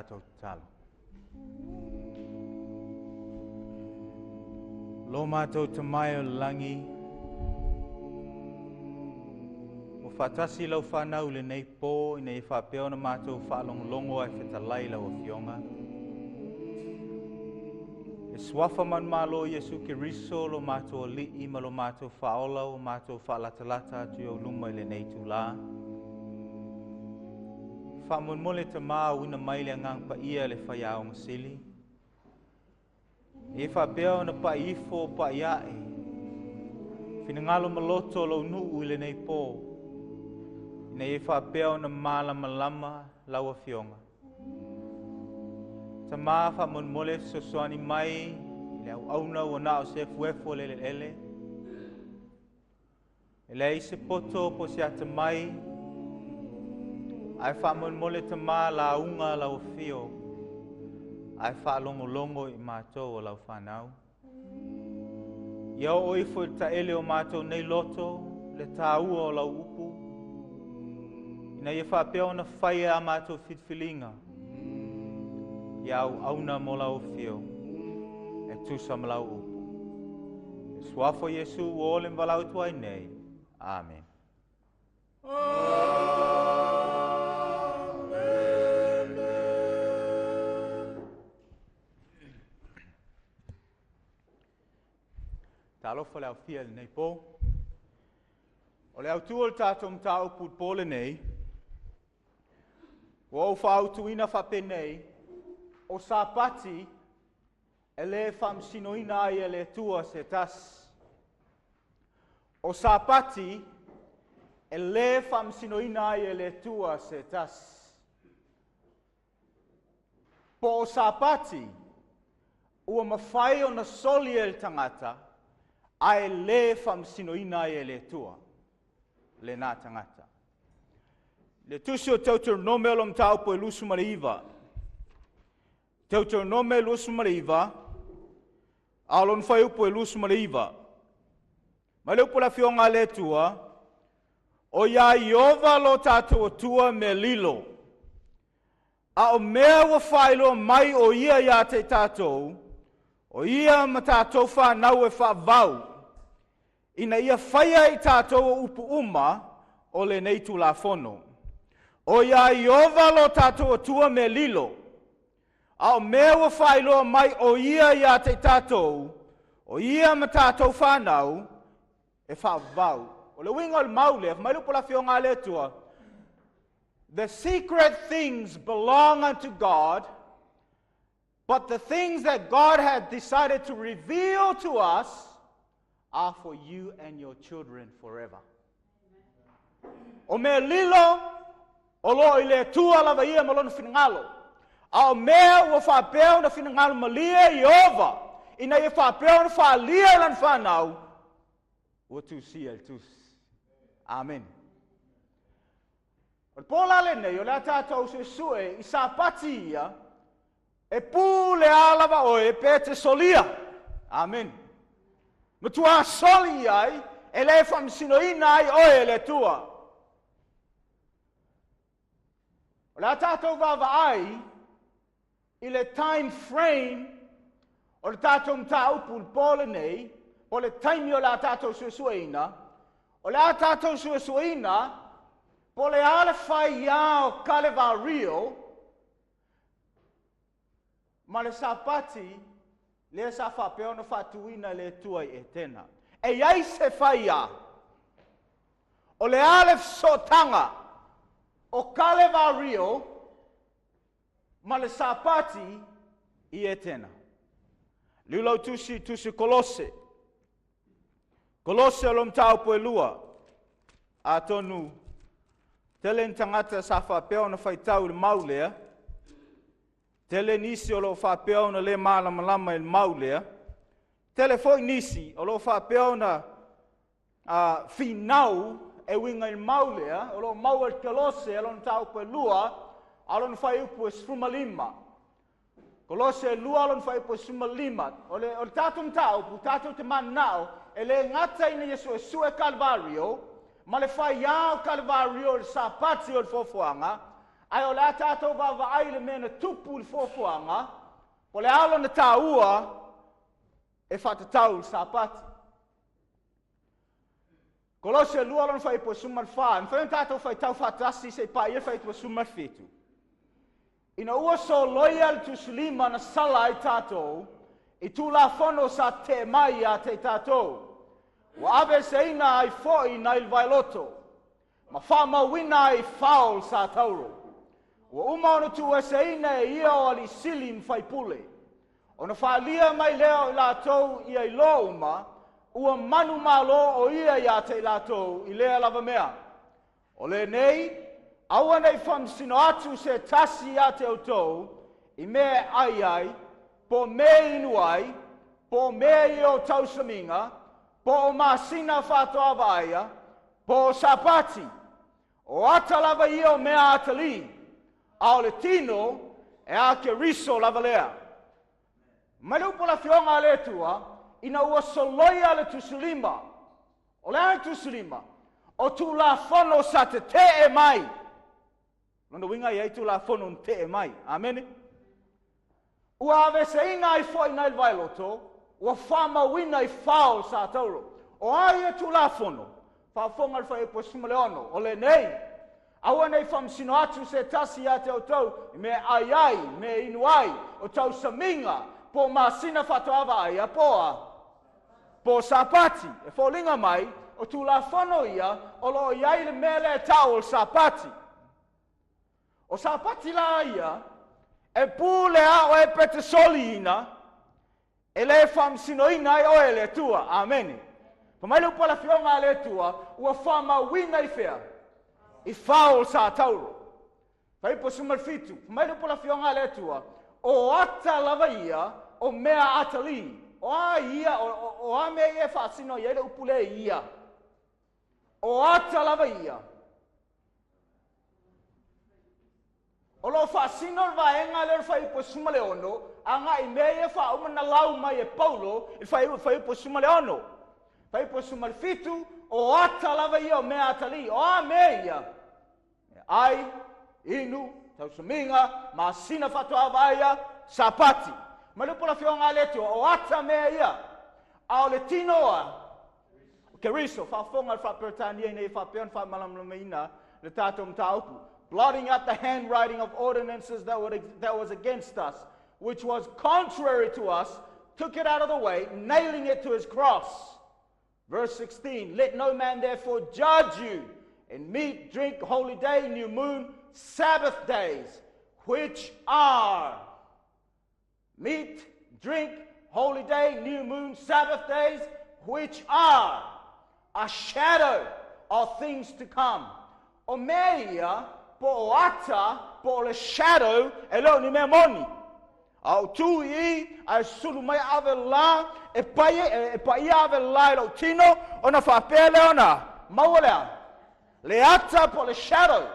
Tatou tatalo. Lo matou Tama e o le lagi, ua faatasi lau fanau i lenei po ina ia faapea ona matou faalogologo ae fetalai i lau Afioga. Le suafa manumalo o Iesu Keriso lo matou Alii ma lo matou Faaola ua matou faalatalata atu i ou luma i lenei itulā. Faamolemole Tama auina mai le Agaga Paia i le faiaoga sili, ina ia faapea ona pai ifo pai ae finagalo ma loto o lou nuu i lenei po, ina ia faapea ona malamalama lau Afioga. Tama faamolemole fesoasoani mai i le auauna ua na o se efuefu o le eleele, E leai se poto po o se atamai, ae faamolemole Tama lauga lau afio, ae faalogologo i matou o lau fanau. Ia oo ifo i le taele o matou nei loto le taua o lau upu, ina ia faapea ona faia a matou filifiliga, ia auauna mo lau afio, e tusa ma lau upu. Le suafa o Iesu ua ole ma valaau atu ai nei. Amen. Talofa le aofia i lenei po. O le autu o le tatou mataupu i le po lenei, ua ou faautuina faapenei, o Sapati e le faamasinoina ai e le Atua se tasi. O Sapati e le faamasinoina ai e le Atua se tasi. Po o Sapati ua mafai ona soli e le tagata ae le faamasinoina ai e le Atua lena tagata. Le tusi o Teuteronome o lo mataupu e 29. Teuteronome 29, a o lona fuaiupu e 29. Mai le upu a le Afioga a le Atua, o iā Ieova lo tatou Atua mea lilo, a o mea ua faailoa mai o ia iā te i tatou, o ia ma tatou fanau e faavavau, ina ia faia e i tatou o upu uma o lenei Tulafono. O iā Ieova lo tatou Atua mea lilo, a o mea ua faailoa mai o ia iā te i tatou, o ia ma tatou fanau e faavavau. O le uiga o le mau lea, fai mai le upu a le Afioga a le Atua, The secret things belong unto God, but the things that God had decided to reveal to us are for you and your children forever. O mea lilo o lo o i le Atua lava ia ma lona finagalo. A o mea ua faapea ona finagalo malie Ieova ina ia faapea ona faaalia i lana fanau, ua tusia i le tusi. Amen. O le po la lenei, o le a tatou suesue i Sapati ia, e pule a lava oe pe te solia. Amen. Matua soli i ai, e le faamasinoina ai oe e le Atua. O le a tatou vaavaai i le time frame o le tatou mataupu i le po lenei, po o le taimi o le a tatou suesueina, o le a tatou suesueina po o le a le faiā o Kalevario ma le Sapati lea sa faapea ona faatuina e le Atua i Etena. E i ai se faiā? O le a le fesootaga o Kalevario ma le Sapati i Etena? Liu lau tusi i tusi Kolose. Kolose o lo mataupu e lua. Atonu tele ni tagata sa faapea ona faitau i le mau lea, tele nisi o lo o faapea ona le malamalama i le mau lea, tele foi nisi o lo o faapea ona finau e uiga i le mau lea, o lo o maua i le Kolose o lona mataupu e lua, a o lona fuaiupu e 15. Kolose e 2 lona fuaiupu e 15. O le tatou mataupu, tatou te mananao, e le gata ina ia suesue Kalvario, ma le faiā o Kalvario i le Sapati o le foafoaga, Ae o le a tatou vaavaai i le mea na tupu i le fuafuaga, po o le a lona taua e faatatau i le Sapati. Kolose 2 lona fuaiupu 14, e mafai ona tatou faitau faatasi seia paia le fuaiupu 17. Ina ua soloia le tusilima na sala ai tatou i Tulafono sa tetee mai ia te i tatou, ua aveeseina ai foi nai le vaeloto, ma faamauina ai i fao le satauro. Ua uma ona tuueseina e ia o alii sili ma faipule, ona faaalia mai lea o i latou ia iloa uma, ua manumalo o ia ia te i latou i lea lava mea. O lenei, aua ne i faamasino atu se tasi ia te outou i mea e ai ai, po o mea e inu ai, po o mea ia o tausamiga, po o masina faatoa vaaia, po o Sapati. O ata lava ia o mea atalii, a o le tino e a Keriso lava lea. Mai le upu a le Afioga a le Atua, ina ua soloia le tusilima. O le a le tusilima? O Tulafono sa tetee mai. Lona uiga e i ai Tulafono na tetee mai. Amene. Ua aveeseina ai foi nai le vaeloto, ua faamauina i fao le satauro. O a ia Tulafono? Faafofoga i le fuaiupu 16, o lenei, aua ne i faamasino atu se tasi ia te outou i mea e ai ai, mea e inu ai, o tausamiga, po o masina faatoa vaaia, po o a? Po o Sapati. E foliga mai, o Tulafono ia o lo o i ai le mea lea e tau o le Sapati. O Sapati la ia, e pule lava oe pe te soliina, e le faamasinoina ai oe e le Atua. Amene. Fai mai le upu a le Afioga a le Atua, ua faamauina i fea? I fao o le satauro. Fuaiupu 17, fai mai le upu a le Afioga a le Atua, o ata lava ia o mea atalii. O a ia, o a mea ia e faasino i ai le upu lea ia? O ata lava ia. O lo o faasino le vaega lea o le fuaiupu 16 agai i mea ia faauma na lau mai e Paulo i le fuaiupu 16. Fuaiupu 17, o ata lava ia o mea atalii. O a mea ia? Mea ai, inu, tausamiga, masina faatoa vaaia, Sapati. Ma le upu a le Afioga a le Atua, o ata mea ia. A o le tino a Keriso, faafofoga le Faa-Peretania ina ia faapea ona faamalamalamaina le tatou mataupu. Blotting out the handwriting of ordinances that, would, that was against us, which was contrary to us, took it out of the way, nailing it to his cross. Verse 16, let no man therefore judge you in meat, drink, holy day, new moon, Sabbath days, which are meat, drink, holy day, new moon, Sabbath days, which are a shadow of things to come. O mea ia, po o ata, po o le shadow, e le o ni mea moni. A ou tu i i, ae sulu mai ave la, e paia, e paia ave la i lou tino, ona faapea lea ona maua lea. Le ata po o le shadow,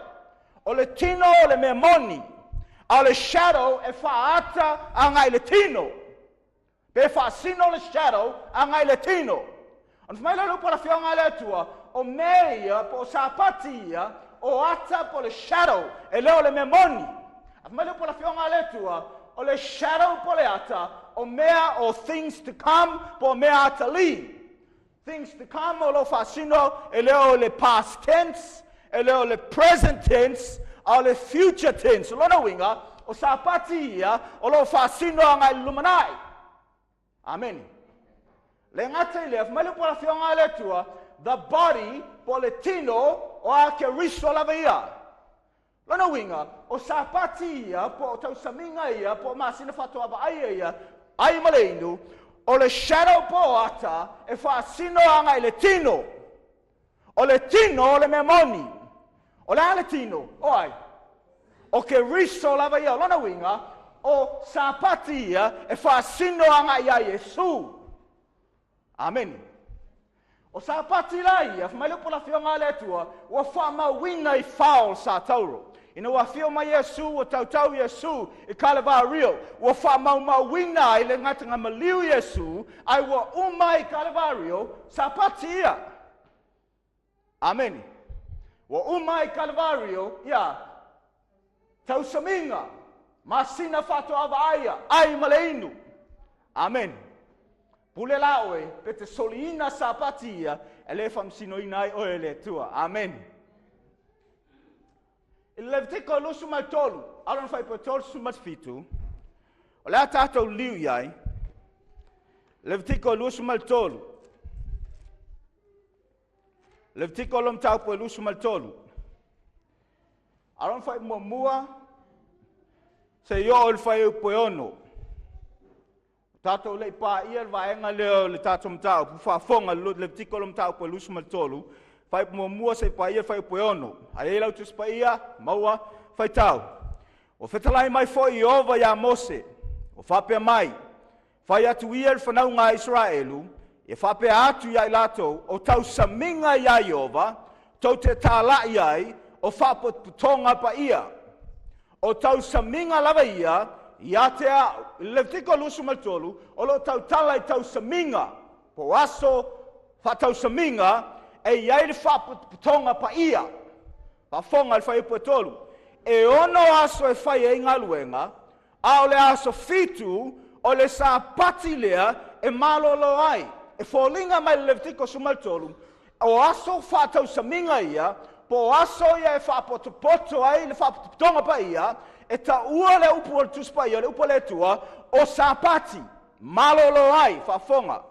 o le tino o le mea moni, a o le shadow e faaata agai i le tino. Pe faasino le shadow agai i le tino. Ona fai mai lea o le upu a le Afioga a le Atua, o mea ia, po o Sapati ia, o ata po o le shadow, e le o le mea moni. A fai mai le upu a le Afioga a le Atua, o le shadow po o le ata, o mea o things to come, po o mea atalii. Things to come o lo o faasino e le o le past tense, e le o le present tense, a o le future tense. O lona uiga, o Sapati ia o lo o faasino agai i le lumanai. Amene. Le gata i lea, fai mai le upu a le Afioga a le Atua, the body, po o le tino, o a Keriso lava ia. Lona uiga, o Sapati ia, po o tausamiga ia, po o masina faatoa vaaia ia, ai ma le inu, o le shadow po o ata e faasino agai i le tino. O le tino o le mea moni. O le a le tino? O ai? O Keriso lava ia. O lona uiga, o Sapati ia e faasino agai ia Iesu. Amene. O Sapati la ia, fai mai le upu a le Afioga a le Atua, ua faamauina i fao o le satauro. Ina ua afio mai Iesu, ua tautau Iesu i Kalevario, ua faamaumauina ai le gataga maliu Iesu, ai ua uma i Kalevario, Sapati ia. Amene. Ua uma i Kalevario, ia, Tausamiga, masina faatoa vaaia, ai ma le inu. Amene. Pule la oe, pe te soliina sapati ia, e le faamasinoina ai oe e le Atua. Amene. I le Levitiko 23, alo na fuaiupu e 37, o le a tatou liu i ai, Levitiko 23, Levitiko lo mataupu e 23, alo na fuaiupu muamua, se i oo i le fuaiupu e 6. Tatou le i paia le vaega lea o le tatou mataupu, faafofoga Levitiko lo mataupu e 23, fuaiupu muamua se i paia le fuaiupu e 6. A i ai lau Tusi Paia, maua, faitau. Ua fetalai mai foi Ieova ia Mose, ua faapea mai, fai atu ia i le fanauga a Isaraelu, ia faapea atu ia i latou, o tausamiga iā Ieova, tou te tāla'i ai, o faapotopotoga paia. O tausamiga lava ia, ia te au. I le Levitiko 23, o lo o tautala i tausamiga, po o aso faatausamiga, e i ai le faapotopotoga paia. Faafofoga i le fuaiupu e 3. E 6 aso e fai ai galuega, a o le aso 7 o le sapati lea e malolo ai. E foliga mai le Levitiko 13, o aso faatausamiga ia, po o aso ia e faapotopoto ai le faapotopotoga paia, e taua le upu o le Tusi Paia, le upu a le Atua, o sapati, malolo ai, faafofoga.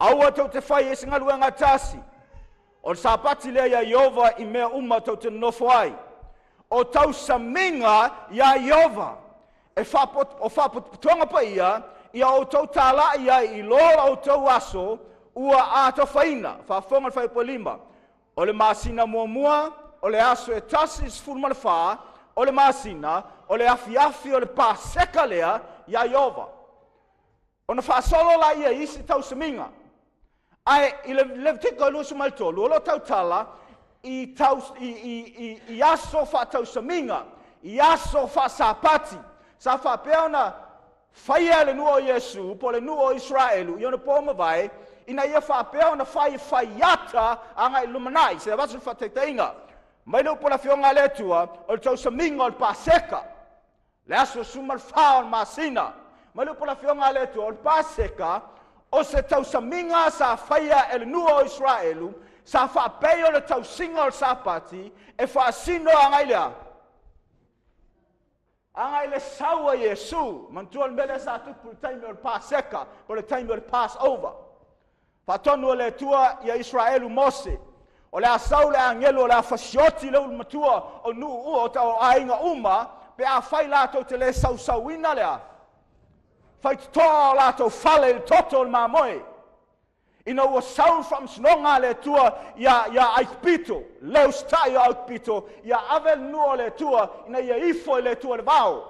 Aua tou te fai ai se galuega tasi, o le sapati lea ia Ieova i mea uma tou te nonofo ai. O tausamiga ia Ieova, o faapotopotoga paia, ia outou tāla'i ai i lo outou aso ua atofaina. Faafofoga le fuaiupu e 5. O le masina muamua, o le aso e 14, o le masina, o le afiafi o le Paseka lea ia Ieova. Ona faasolo la ia isi tausamiga. Ae i le Levitiko 23, o lo o tautala i aso faatausamiga, i aso faasapati. Sa faapea ona faia le nuu o Iesu, po o le nuu o Isaraelu, i ona po mavae, ina ia faapea ona fai faiata agai lumanai. Se avatu le faataitaiga. Mai le upu a le Afioga a le Atua, o le tausamiga o le Paseka, le aso 14 o le masina. Mai le upu a le Afioga a le Atua, o le Paseka, o se tausamiga sa faia e le nuu o Isaraelu, sa faapei o le tausiga o le sapati, e faasino agai lea. Agai le sau a Iesu, manatua le mea lea sa tupu i le taimi o le Paseka, po o le taimi o le Passover. Faatonu e le Atua ia Isaraelu Mose, o le a sau le agelu o le a fasioti le ulu matua o nuu o aiga uma, pe a fai latou te le sausauina lea. Faitotoa o latou fale i le toto o le mamoe. Ina ua sau le faamasinoga a le Atua ia Aikupito, le usitai o Aikupito, ia ave le nuu o le Atua, ina ia ifo i le Atua le vao.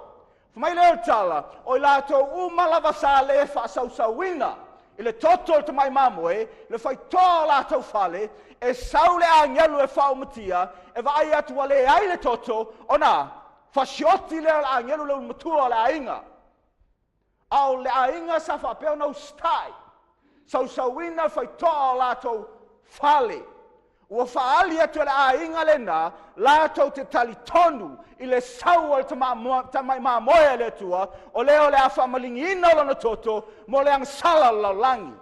Mai lea o le tala, o i latou uma lava sa le faasausauina i le toto o le tamai mamoe, le faitoa o latou fale, e sau le agelu e faaumatia, e vaai atu ua leai le toto, ona fasioti lea o le agelu le ulumatua o le aiga. A o le aiga sa faapea ona usitai, sausauina le faitoa o latou fale. Ua faaali atu e le aiga lena, latou te talitonu i le sau o le tamai mamoe a le Atua, o lea o le a faamaligiina lona toto mo le agasala o le lalolagi.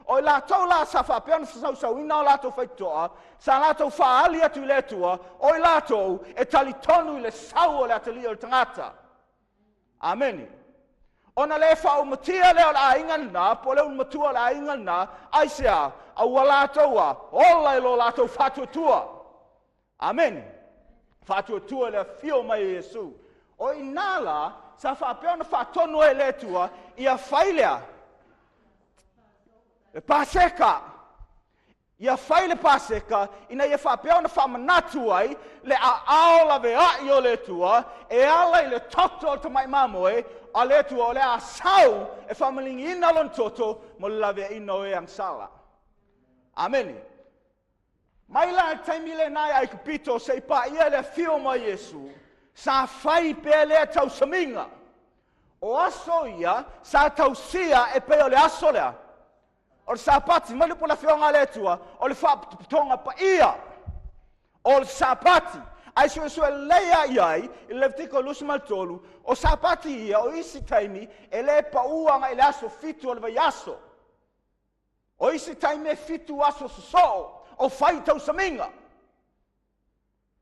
O i latou la sa faapea ona sausauina o latou faitotoa, sa latou faaali atu i le Atua, o i latou e talitonu i le sau o le atalii o le tagata. Amene. Ona le faaumatia lea o le aiga lena, po o le ulumatua o le aiga lena, aisea, a ua latou a, ola i lo latou faatuatua. Amene. Faatuatua le afio mai e Iesu. O i nā la, sa faapea ona faatonu ai le Atua, ia fai lea, le Paseka. Ia fai le Paseka, ina ia faapea ona faamanatu ai le aao laveai o le Atua, e ala i le toto o le tamai mamoe, a le Atua o le a sau e faamaligiina lona toto mo le laveaiina o e agasala. Amene. Mai la le taimi lena i Aikupito se i paia le afio mai Iesu, sa fai pea lea tausamiga. O aso ia sa tausia e pei o le aso lea. O le sapati, mai le upu a le Afioga a le Atua, o le faapotopotoga paia o le sapati. Ae suesue lelei lava i ai i le Levitiko 23, o Sapati ia, o isi taimi, e lē paū agai i le aso 7 o le vaiaso. O isi taimi e 7 aso sosoo o fai tausamiga.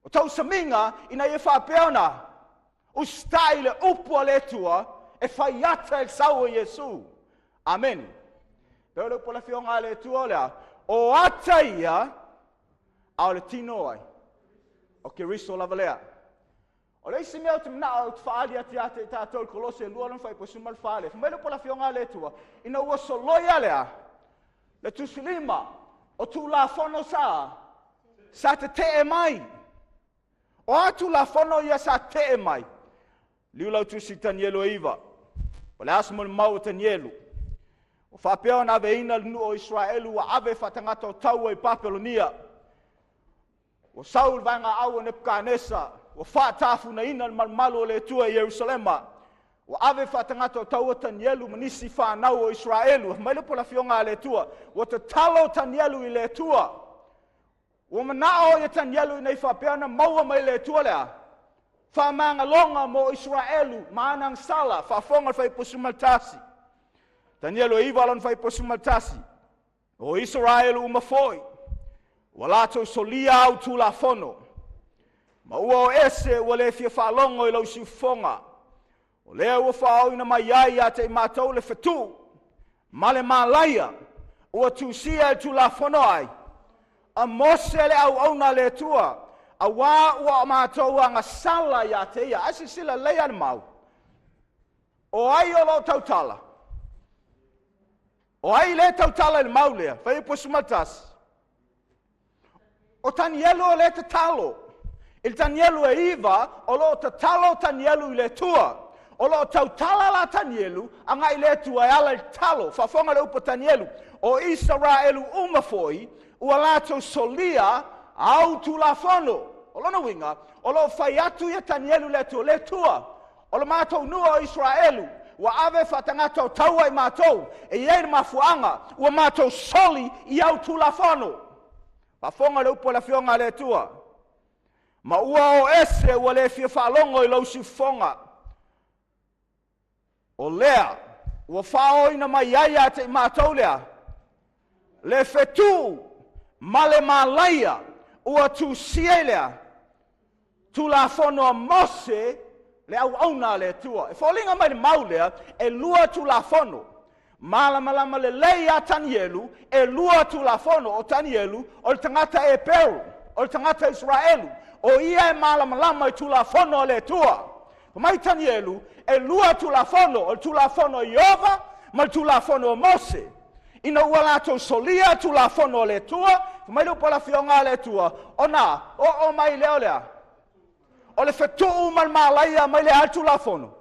O tausamiga ina ia faapea ona usitai le upu a le Atua e fai ata i le sau o Iesu. Amene. Pei o le upu a le Afioga a le Atua o le a? O ata ia, a o le tino o ai? O Keriso lava lea. O le isi mea ou te manao ou te faaali atu ia te i tatou i Kolose 2 lona fuaiupu 14 lea. Fai mai le upu a le Afioga a le Atua, ina ua soloia le a? Le tusilima o Tulafono sa tetee mai. O a Tulafono ia sa tetee mai? Liu lau tusi i Tanielu e 9. O le aso molimau o Tanielu. Ua faapea ona aveina le nuu o Israelu ua ave faatagata o taua i Papelonia. Ua sau le vaega au o Nepukanesa, ua faatafunaina le malumalu o le Atua i Ierusalema. Ua ave faatagata o taua Tanielu ma nisi whanau o Israelu. Mai le upu a le Afioga a le Atua, ua tatalo Tanielu i le Atua. Ua manao ia Tanielu ina ia faapea ona maua mai le Atua lea. Faamagaloga mo Israelu ma ana agasala, faafofoga le fuaiupu 11. Tanielu e 9 lona fuaiupu 11. O Israelu uma foi, ua latou solia au Tulafono, ma ua o ese ua le fia faalogo i lau siufofoga. O lea ua faaoina mai ai ia te i matou le fetu ma le malaia, ua tusia e Tulafono ai, a Mose le auauna a le Atua, auā ua matou agasala ia te ia. Ae silasila lelei lava le mau, o ai o loo tautala? O ai le tautala i le mau lea? Fuaiupu 11. O Tanielu o le tatalo. I le Tanielu e 9, o loo tatalo Tanielu i le Atua. O loo tautala la Tanielu, agai i le Atua e ala i le tatalo. Faafofoga le upu a Tanielu. O Israelu uma foi, ua latou solia au Tulafono. O lona uiga, o loo fai atu ia Tanielu i le Atua, le Atua, o le matou nuu o Israelu, ua ave faatagata o taua i matou, e i ai le mafuaaga, ua matou soli i au Tulafono. Faafofoga le upu a le Afioga a le Atua. Ma ua o ese ua le fia faalogo i lou siufofoga. O lea ua faaoina mai ai ia te i matou lea, le fetu ma le malaia ua tusia i lea Tulafono a Mose le auauna a le Atua. E foliga mai le mau lea, e 2 Tulafono. Malamalama lelei ia Tanielu, e 2 Tulafono. O Tanielu, o le tagata Eperu, o le tagata Israelu. O ia e malamalama i Tulafono a le Atua. Mai Tanielu, e 2 Tulafono, o le Tulafono a Ieova ma le Tulafono a Mose. Ina ua latou solia Tulafono a le Atua, mai le upu a le Afioga a le Atua, ona oo mai lea o lea. O le fetuu ma le malaia mai le a Tulafono.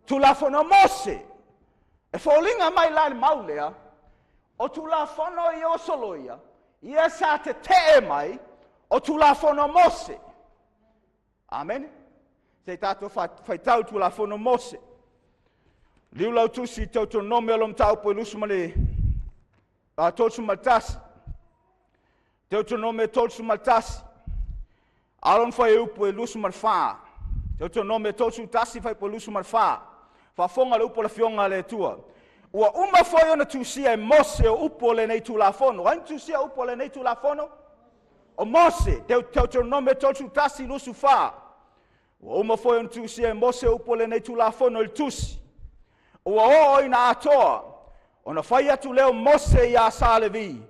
Tulafono a Mose. E foliga mai la le mau lea, o Tulafono ia o soloia, ia sa tetee mai o Tulafono a Mose. Amen. Se tatou faitau Tulafono Mose. Liu lau tusi Deuteronome o lo mataupu e lusu ma le 31. Deuteronome 31. Alon fai upu e lusu ma le 4. Deuteronome 31 fai upu e lusu ma le 4. Faafofoga le upu a le Afioga a le Atua. Ua uma foi ona tusia e Mose o upu o lenei Tulafono. Ai tusia upu o lenei Tulafono? O Mose, Deuteronome 31 lusu 4. Ua uma foi ona tusia e Mose o upu o lenei Tulafono i le tusi. Ua oo ina atoa, ona fai atu lea o Mose ia Sa Levi.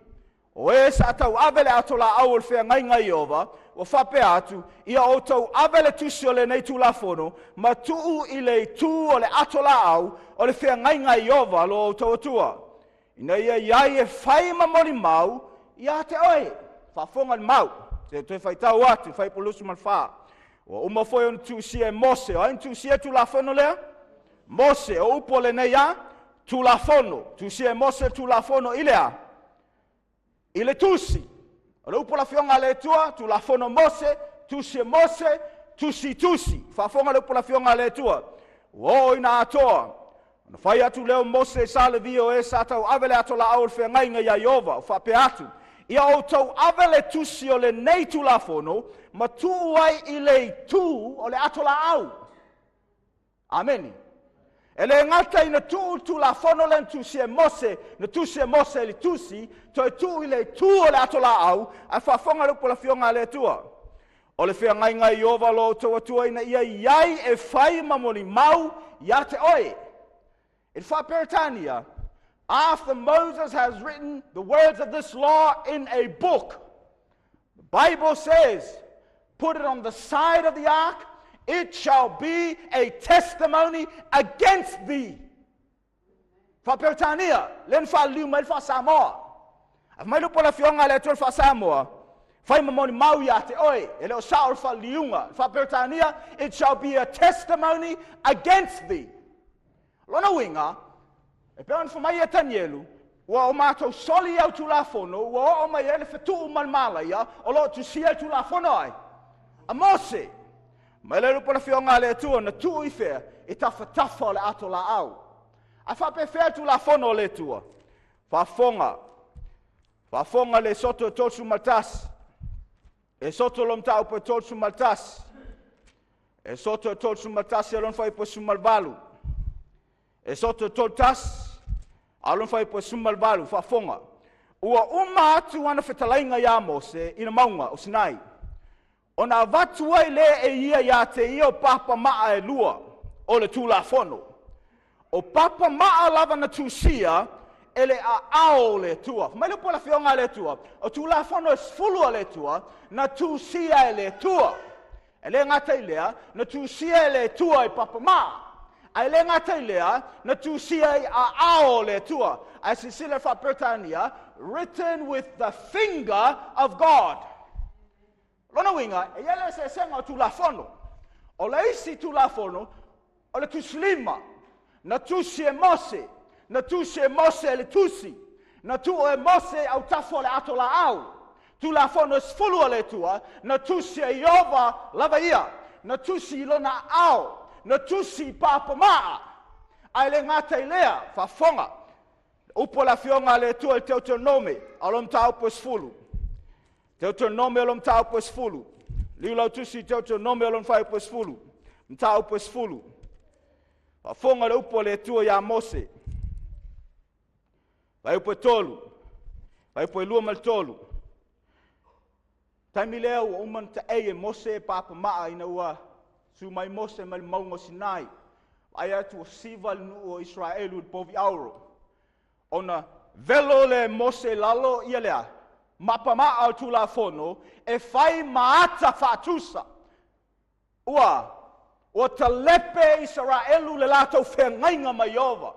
O e sa tau ave le ato laau o le feagaiga i Ieova, ua faapea atu, ia outou ave le tusi o lenei Tulafono, ma tuu i le itu o le ato laau o le feagaiga i Ieova lo outou Atua. Ina ia iai e fai ma molimau ia te oe. Faafofoga le mau, se toe faitau atu, fuaiupu 24. Ua uma foi ona tusia e Mose. O ai na tusia Tulafono lea? Mose, o upu o lenei a? Tulafono. Tusia e Mose Tulafono i le a? I le tusi. O le upu a le Afioga a le Atua, Tulafono Mose, tusi e Mose, tusi tusi. Faafofoga le upu a le Afioga a le Atua. Ua oo ina atoa. Na fai atu lea o Mose i Sa Levi o e sa tau ave le ato laau o le feagaiga ia Ieova, o faapea atu, Ia outou ave le tusi o lenei Tulafono ma tuu ai i le itu o le ato laau. Ameni. E le gata ina tuu le Tulafono lea na tusi e Mose, na tusi e Mose i le tusi, toe tuu i le itu o le ato laau, ae faafofoga le upu a le Afioga a le Atua. O le feagaiga i Ieova lo outou Atua ina ia i ai e fai ma molimau ia te oe. I le faa-Peretania, after Moses has written the words of this law in a book, the Bible says, put it on the side of the ark, it shall be a testimony against thee. Faa-Peretania, lea na faaliliu mai le faa-Samoa. A mai le upu a le Afioga a le Atua le faa-Samoa, fai ma molimau ia te oe, e le o sao le faaliliuga. Faa-Peretania, it shall be a testimony against thee. Lona uiga, e pei ona fai mai ia Tanielu, ua o matou soli au Tulafono, ua oo mai ai le fetuu ma le malaia, o lo o tusia le Tulafono ai. A Mose, mai le upu a le Afioga a le Atua, na tuu i fea, i tafatafa o le ato laau. A faapefea le Tulafono o le Atua? Faafofoga, faafofoga le Soto e 31. E soto lo mataupu e 31. E soto e 31 e lona fuaiupu e 18. E soto e 31, a lona fuaiupu e 18, faafofoga. Ua uma atu ana fetalaiga ia Mose i le mauga o Sinai. Ona avatu ai lea e ia ia te ia o papamaa e lua o le Tulafono. O papamaa lava na tusia e le aao o le Atua. Fai mai le upu a le Afioga a le Atua, o Tulafono e 10 a le Atua, na tusia e le Atua. E le gata i lea, na tusia e le Atua i papamaa. Ae le gata i lea, na tusia i aao o le Atua. Ae silasila faa-Peretania, written with the finger of God. Lona uiga, e i ai le eseesega o Tulafono. O le isi Tulafono, o le tusilima, na tusi e Mose, na tusi e Mose e le tusi, na tuu e Mose autafa o le ato laau. Tulafono e 10 a le Atua, na tusi e Ieova lava ia, na tusi i lona ao, na tusi i papamaa. Ae le gata i lea, faafofoga, upu a le Afioga a le Atua i le Teutonome, a o lo mataupu e 10. Teutonome o lo mataupu e 10. Liu lau tusi i Teutonome o lo fuaiupu e 10. Mataupu e 10. Faafofoga le upu a le Atua ia Mose. Fuaiupu e 3. Fuaiupu e 2 ma le 3. Taimi lea ua uma na taei e Mose papamaa ina ua su mai Mose mai le mauga o Sinai. Ai atu ua siva le nuu o Israelu i le povi auro. Ona velo le Mose lalo ia lea, mapamaa o Tulafono, e fai maata faatusa. Ua talepe Israelu le latou feagaiga ma Ieova.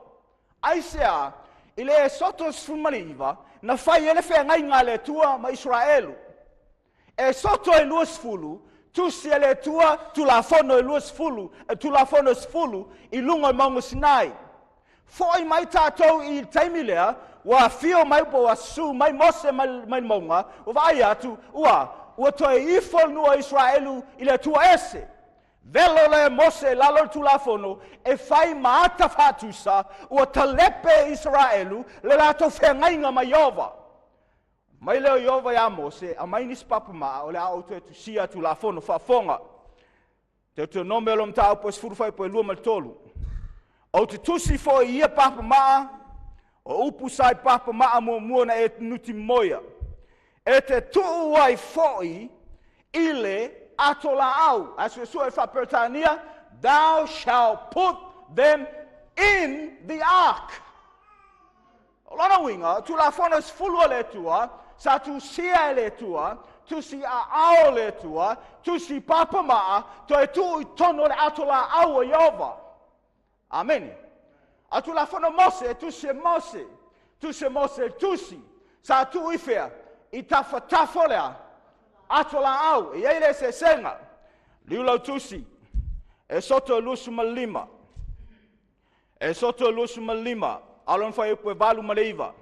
Aisea, i le Esoto 19, na fai e le feagaiga a le Atua ma Israelu. Esoto e 20, tusi e le Atua Tulafono e 20, Tulafono e 10 i luga o le mauga Sinai. Foi mai tatou i le taimi lea, ua afio mai po ua susu mai Mose mai le mauga, ua vaai atu, ua toe ifo le nuu o Israelu i le Atua ese. Velo le Mose lalo le Tulafono, e fai maata faatusa, ua talepe Israelu le latou feagaiga ma Ieova. Mai leo Ieova ia Mose, aumai nisi papamaa o le a ou toe tusia Tulafono faafofoga. Teutonome o lo mataupu e 10 fuaiupu e 2 ma le 3. Ou te tusi foi i ia papamaa, o upu sa i papamaa muamua na e nuti moia. E te tuu ai foi i le ato laau. Ae suesue e faa-Peretania, thou shall put them in the ark. O lona uiga, Tulafono e 10 a le Atua, sa tusia e le Atua, tusi aao le Atua, tusi papamaa, toe tuu i tonu o le ato laau o Ieova. Ameni. A Tulafono Mose, tusi e Mose, tusi e Mose, tusi, sa tuu i fea, i tafatafa lea, ato laau, e iai le eseesega. Liu lau tusi, e soto e 25. E soto e 25, a lona fuaiupu e 8 ma le 9.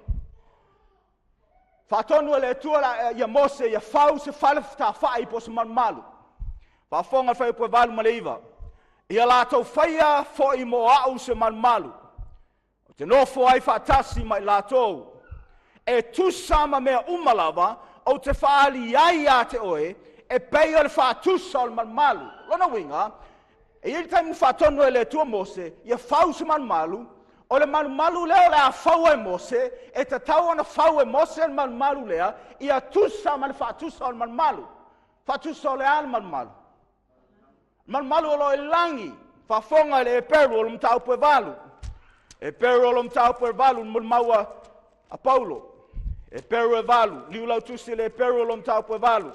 Faatonu e le Atua ia Mose ia fau se fale tafai po o se malumalu. Faafofoga le fuaiupu e 8 ma le 9. Ia latou faia foi mo au se malumalu. O te nofo ai faatasi ma i latou. E tusa ma mea uma lava, ou te faaali ai ia te oe, e pei o le faatusa o le malumalu. Lona uiga, e i ai le taimi na faatonu ai e le Atua Mose, ia fau se malumalu, o le malumalu lea o le a faua e Mose, e tatau ona fau e Mose le malumalu lea, ia tusa ma le faatusa o le malumalu. Faatusa o le a le malumalu? Malumalu o lo o i le lagi, faafofoga i le Eperu o le mataupu e 8. Eperu o le mataupu e 8, le molimau a Paulo. Eperu e 8, liu lau tusi i le Eperu o le mataupu e 8.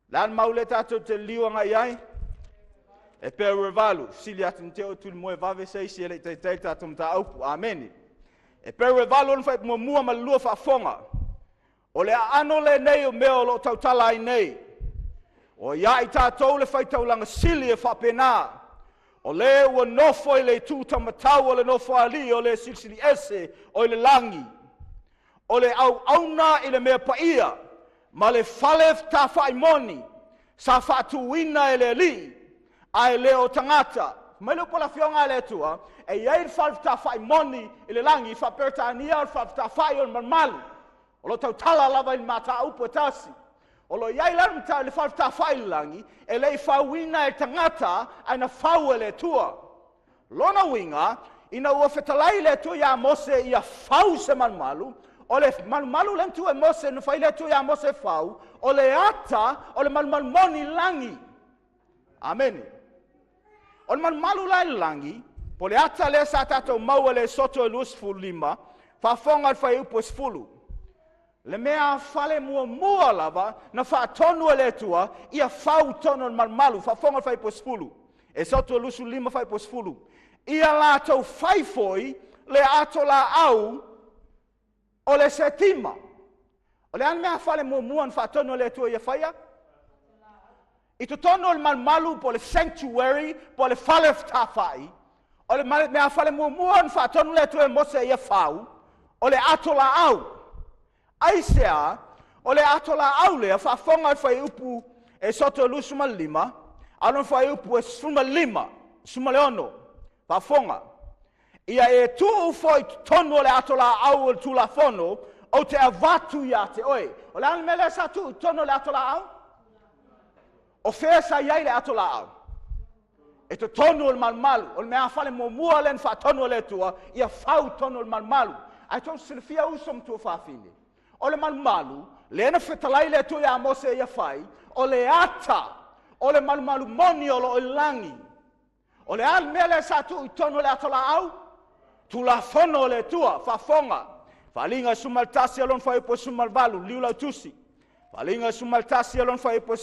Le a le mau lea tatou te liu agai ai? Eperu e 8, sili atu te o tuli moe vave se isi e le i taitai tatou mataupu. Amene. Eperu e 8 ona fai muamua ma le lua faafofoga. O le aano lenei o mea o lo o tautala ai nei. O ia i tatou le faitaulaga sili e faapena. O le ua nofo i le itu taumatau o le nofoalii o le silisili ese o i le lagi. O le auauna i le mea paia ma le fale tafai moni sa faatuina e le alii ae le o tagata. Mai le upu a le afioga a le Atua, e i ai le fale tafai moni i le lagi, faa-Peretania o le fale tafai o le malumalu. O lo o tautala lava i le mataupu e tasi. O lo o i ai la le fale tafai i le lagi, e le i fauina e tagata, ae na fau e le Atua. Lona uiga, ina ua fetalai le Atua ia Mose ia fau se malumalu, o le malumalu le tuu e Mose na fai le Atua ia Mose fau, o le ata o le malumalu moni i le lagi. Amene. O le malumalu la i le lagi, po le ata lea sa tatou maua le Soto e 25, faafofoga le fuaiupu e 10. Le mea fale muamua lava na faatonu e le Atua ia fau tonu o le malumalu, faafofoga le fuaiupu e 10. E Soto 25 fuaiupu e 10. Ia latou fai foi le ato laau o le setima. O le a le mea fale muamua na faatonu e le Atua ia faia? I totonu o le malumalu po o le sanctuary po o le fale fetafai, o le mea fale muamua na faatonu le Atua e Mose ia fau, o le ato laau. Aisea, o le ato laau lea faafofoga le fuaiupu e Soto 25, a o le fuaiupu e 15, 16, faafofoga. Ia e tuu foi i totonu o le ato laau o le Tulafono, ou te avatu ia te oe. O le a le mea lea sa tuu i totonu o le ato laau? O fea sa i ai le ato laau? E totonu o le malumalu, o le mea fale muamua lea na faatonu e le Atua, ia fau tonu o le malumalu. Ae tou silafia uso ma tuafafine. O le malumalu, lea na fetalai le Atua ia Mose ia fai, o le ata, o le malumalu moni o lo o i le lagi. O le a le mea lea sa tuu i totonu o le ato laau? Tulafono o le Atua, faafofoga. Faaaliga 11 o lona fuaiupu e 18, liu lau tusi. Faaaliga 11 o lona fuaiupu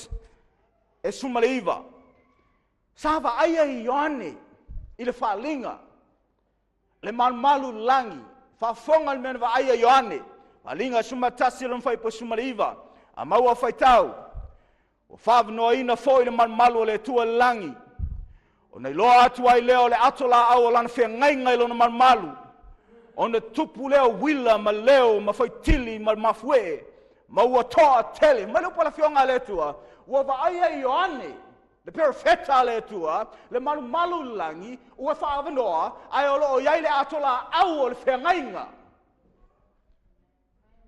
e 19. Sa vaaia i Ioane i le faaaliga, le malumalu i le lagi, faafofoga le mea na vaaia Ioane. Faaaliga 11 o lona fuaiupu e 19. A maua faitau, ua faavanoaina foi le malumalu o le Atua i le lagi. Ona iloa atu ai lea o le ato laau o lana feagaiga i lona malumalu. Ona tupu lea uila ma leo ma faitili ma mafuee, ma ua toa tele. Mai le upu a le afioga a le Atua, ua vaaia i Ioane, le perofeta a le Atua, le malumalu i le lagi, ua faavanoa, ae o lo o i ai le ato laau o le feagaiga.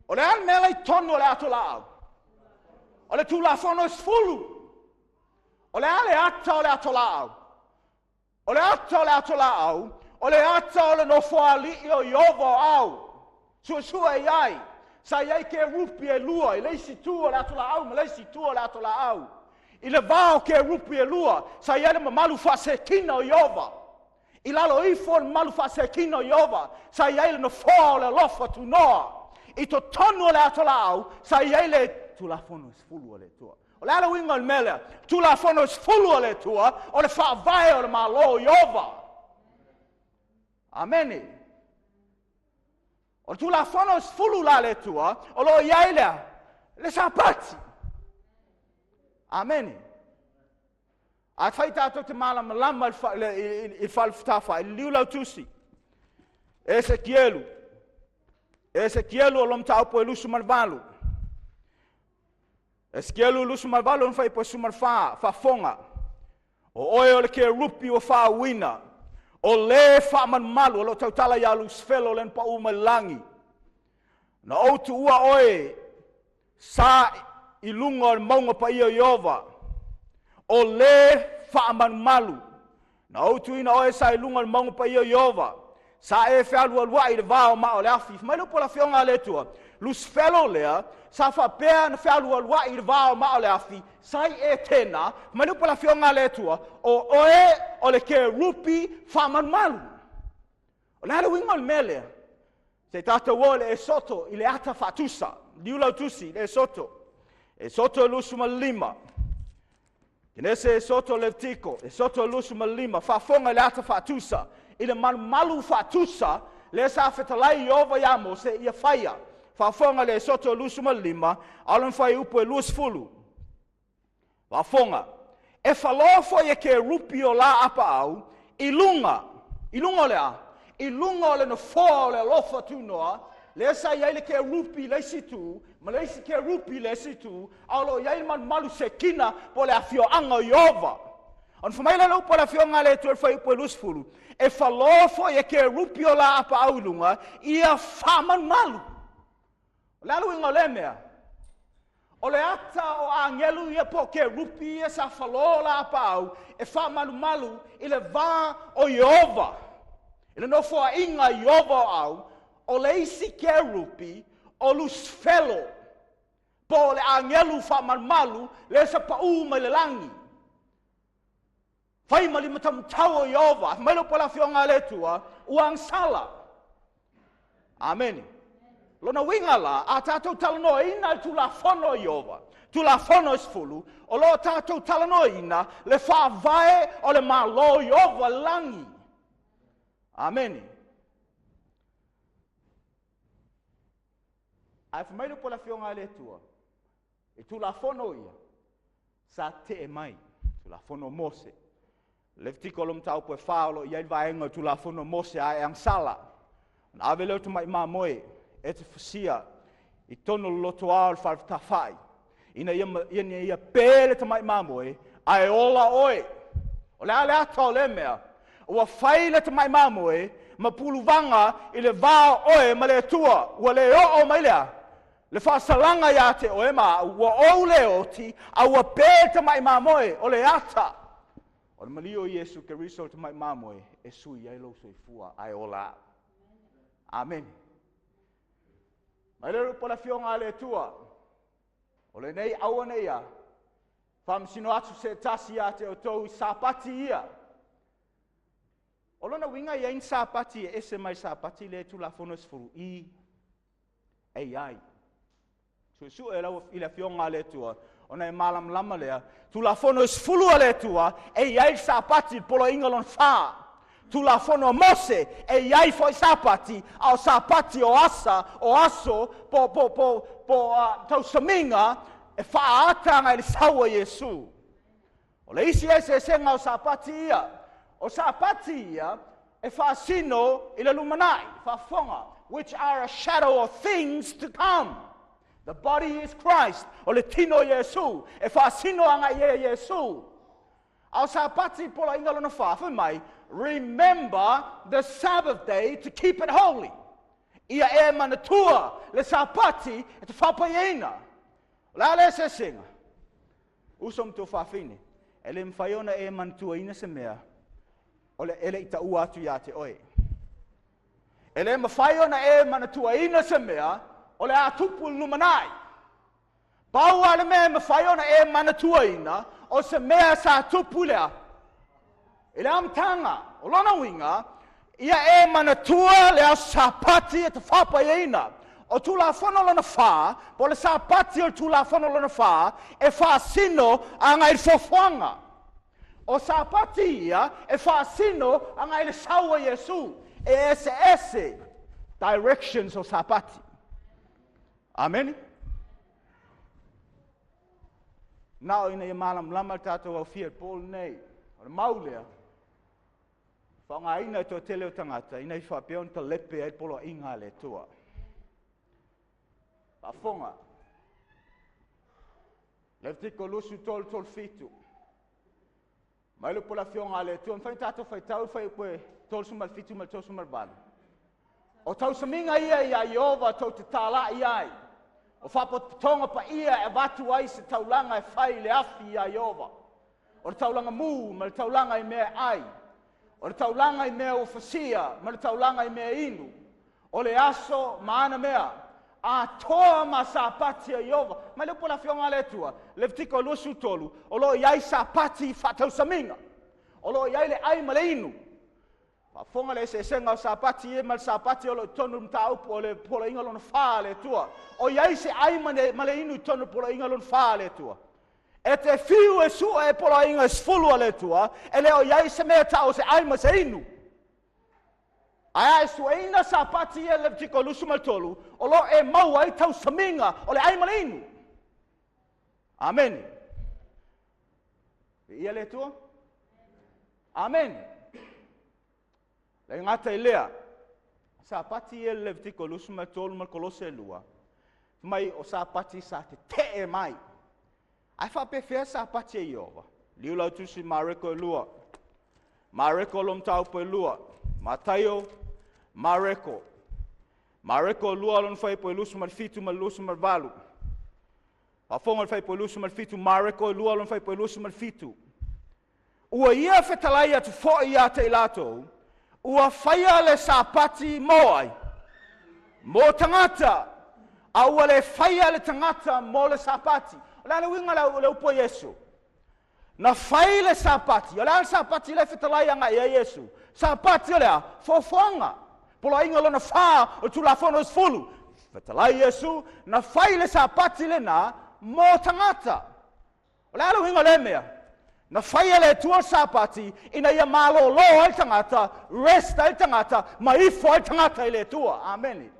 O le a le mea la i totonu o le ato laau? O le Tulafono e 10. O le a le ata o le ato laau? O le ata o le ato laau, o le ata o le nofoalii o Iova o au. Suesue i ai. Sa i ai kerupi e lua i le isi tu o le ato laau ma le isi tu o le ato laau. I le va o kerupi e lua, sa i ai le mamalu faasekina o Iova. I lalo ifo o le mamalu faasekina o Iova, sa i ai le nofoa o le alofa tunoa. I totonu o le ato laau, sa i ai le Tulafono e 10 o le Atua. O le a le uiga o le mea lea? Tulafono e 10 o le Atua, o le faavae o le Malo o Iova. Amene. O le Tulafono e 10 la le Atua, o lo o i ai lea, le Sapati. Amene. A fai tatou te malamalama i le fale fetafai, liliu lau tusi. Esekielu. Esekielu o lo mataupu e 28. Esekielu 28 ona fuaiupu e 14, faafofoga. O oe o le kerupi ua faauina, o le faamalumalu, o lo o tautala ia Lusifelo le na pau mai le lagi. Na ou tuua oe sa i luga o le mauga paia o Ieova, o le faamalumalu. Na ou tuuina oe sa i luga o le mauga paia o Ieova, sa e fealualuai i le va o maa o le afi. Fai mai le upu a le Afioga a le Atua, Lusifelo lea, sa faapea na fealualuai i le va o maa o le afi, sa i Etena. Fai mai le upu a le Afioga a le Atua, o oe o le kerupi faamalumalu. O le a le uiga o le mea lea? Se i tatou o i le Esoto i le ata faatusa, liu tusi, le Esoto. Esoto 25. Kenese, Esoto, Levitiko, Esoto 25, faafofoga i le ata faatusa, i le malumalu faatusa, lea sa fetalai Ieova ia Mose ia faia. Faafofoga le Esoto 25, a o lona fuaiupu e 20. Faafofoga, e falō foi e kerupi o la apaau i luga o le a? I luga o le nofoa o le alofa tunoa, lea sa i ai le kerupi i le isi itu, ma le isi kerupi i le isi itu, a o lo o i ai le malumalu sekina po o le afioaga o Ieova. Ona fai mai lea o le upu a le Afioga a le Atua i le fuaiupu e 20, e falō foi e kerupi o la apaau i luga, ia faamalumalu. O le a le uiga o lea mea? O le ata o agelu ia po o kerupi ia sa falō la apaau e faamalumalu i le va o Ieova, i le nofoaiga Ieova o au, o le isi kerupi o Lusifelo, po o le agelu faamalumalu lea sa paū mai le lagi. Fai ma limataumatau o Ieova, fai mai le upu a le Afioga a le Atua, ua agasala. Amene. Lona uiga la, a tatou talanoaina le Tulafono a Ieova, Tulafono e 10, o lo o tatou talanoaina le faavae o le Malo o Ieova i le lagi. Amene. Ae fai mai le upu a le Afioga a le Atua, i Tulafono ia, sa tee mai, Tulafono o Mose. Levitiko lo mataupu e 4 o lo o i ai le vaega o Tulafono o Mose a e agasala. Ona ave lea o le tamai mamoe e te fasia i totonu o le lotoa o le fale fetāfai, ina ia pe le tamai mamoe ae ola oe. O le a le ata o lea mea? Ua fai le tamai mamoe ma puluvaga i le va o oe ma le Atua. Ua le oo mai lea le faasalaga ia te oe ma au, ua ou le oti, a ua pe le tamai mamoe. O le ata o le maliu o Iesu Keriso o le tamai mamoe e sui ai lou soifua ae ola au. Amene. Mai le upu a le Afioga a le Atua, o lenei aua nei ia faamasino atu se tasi ia te outou i Sapati ia. O lona uiga e i ai ni Sapati e ese mai Sapati le Tulafono e 10 i e i ai. Suesue lau i le Afioga a le Atua, ona e malamalama lea. Tulafono e 10 a le Atua, e i ai le Sapati, le poloaiga lona 4. Tulafono a Mose, e i ai foi Sapati, a o Sapati o asa, o aso, po tausamiga, e faaata agai le sau a Iesu. O le isi eseesega o Sapati ia, o Sapati ia e faasino i le lumanai, faafofoga, which are a shadow of things to come. The body is Christ, o le tino o Iesu, e faasino agai i Iesu. A o Sapati poloaiga lona 4, fai mai, remember the Sabbath day to keep it holy. Ia e manatua le Sapati e te faapaiaina. O le a le eseesega? Uso ma tua faafine, e le mafai ona e manatuaina se mea o le ele i taua atu ia te oe. E le mafai ona e manatuaina se mea o le a tupu i le lumanai. Pau a le mea e mafai ona e manatuaina o se mea sa tupu lea i le amataga. O lona uiga, ia e manatua le aso Sapati e te faapaiaina. O Tulafono lona 4, po o le Sapati o le Tulafono lona 4, e faasino agai le foafoaga. O Sapati ia e faasino agai le sau a Iesu. E eseese directions o Sapati. Amene. Na o ina ia malamalama le tatou aufia i le po lenei. O le mau lea, faaaogaina e toatele o tagata ina ia faapea ona talepe ai le poloaiga a le Atua. Faafofoga. Levitiko 23, 37. Mai le upu a le Afioga a le Atua, mafai ona tatou faitau le fuaiupu e 37 ma le 38. O tausamiga ia iā Ieova tou te tāla'i ai. O faapotopotoga paia e avatu ai se taulaga e fai i le afi iā Ieova. O le taulaga mū ma le taulaga i mea e ai. O le taulaga i mea ua fasia ma le taulaga i mea inu. O le aso ma ana mea. Atoa ma Sapati a Ieova. Mai le upu a le Afioga a le Atua, Levitiko 23, o lo o i ai Sapati faatausamiga. O lo o i ai le ai ma le inu. Faafofoga le eseesega o Sapati ia ma le Sapati o lo o i totonu o le mataupu o le poloaiga lona fa a le Atua. O i ai se ai ma le inu i totonu o le poloaiga lona fa a le Atua. E te fiu e sue e poloaiga e 10 a le Atua, e le o i ai se mea tau o se ai ma se inu. Ae a e sueina Sapati ia i Levitiko 23, o lo o e maua ai tausamiga o le ai ma le inu. Amene. Viia le Atua. Amene. Le gata i lea, Sapati ia i le Levitiko 23 ma le Kolose 2, mai o Sapati sa tetee mai. Ae faapefea Sapati e Ieova? Liu lau tusi Mareko e 2. Mareko lo mataupu e 2. Mataio, Mareko. Mareko 2 lona fuaiupu e 27 ma le 28. Faafofoga le fuaiupu e 27, Mareko 2 lona fuaiupu e 27. Ua ia fetalai atu foi ia te i latou, ua faia le Sapati mo ai? Mo tagata, a ua le faia le tagata mo le Sapati. O le a le uiga o le upu a Iesu? Na fai le Sapati. O le a le Sapati le fetalai agai ai Iesu? Sapati o le a? Foafoaga. Poloaiga lona fa o le Tulafono 10. Fetalai Iesu, na fai le Sapati lena mo tagata. O le a le uiga o lea mea? Na faia le Atua le Sapati ina ia malolo ai le tagata, rest ai le tagata, ma ifo ai le tagata i le Atua. Amene.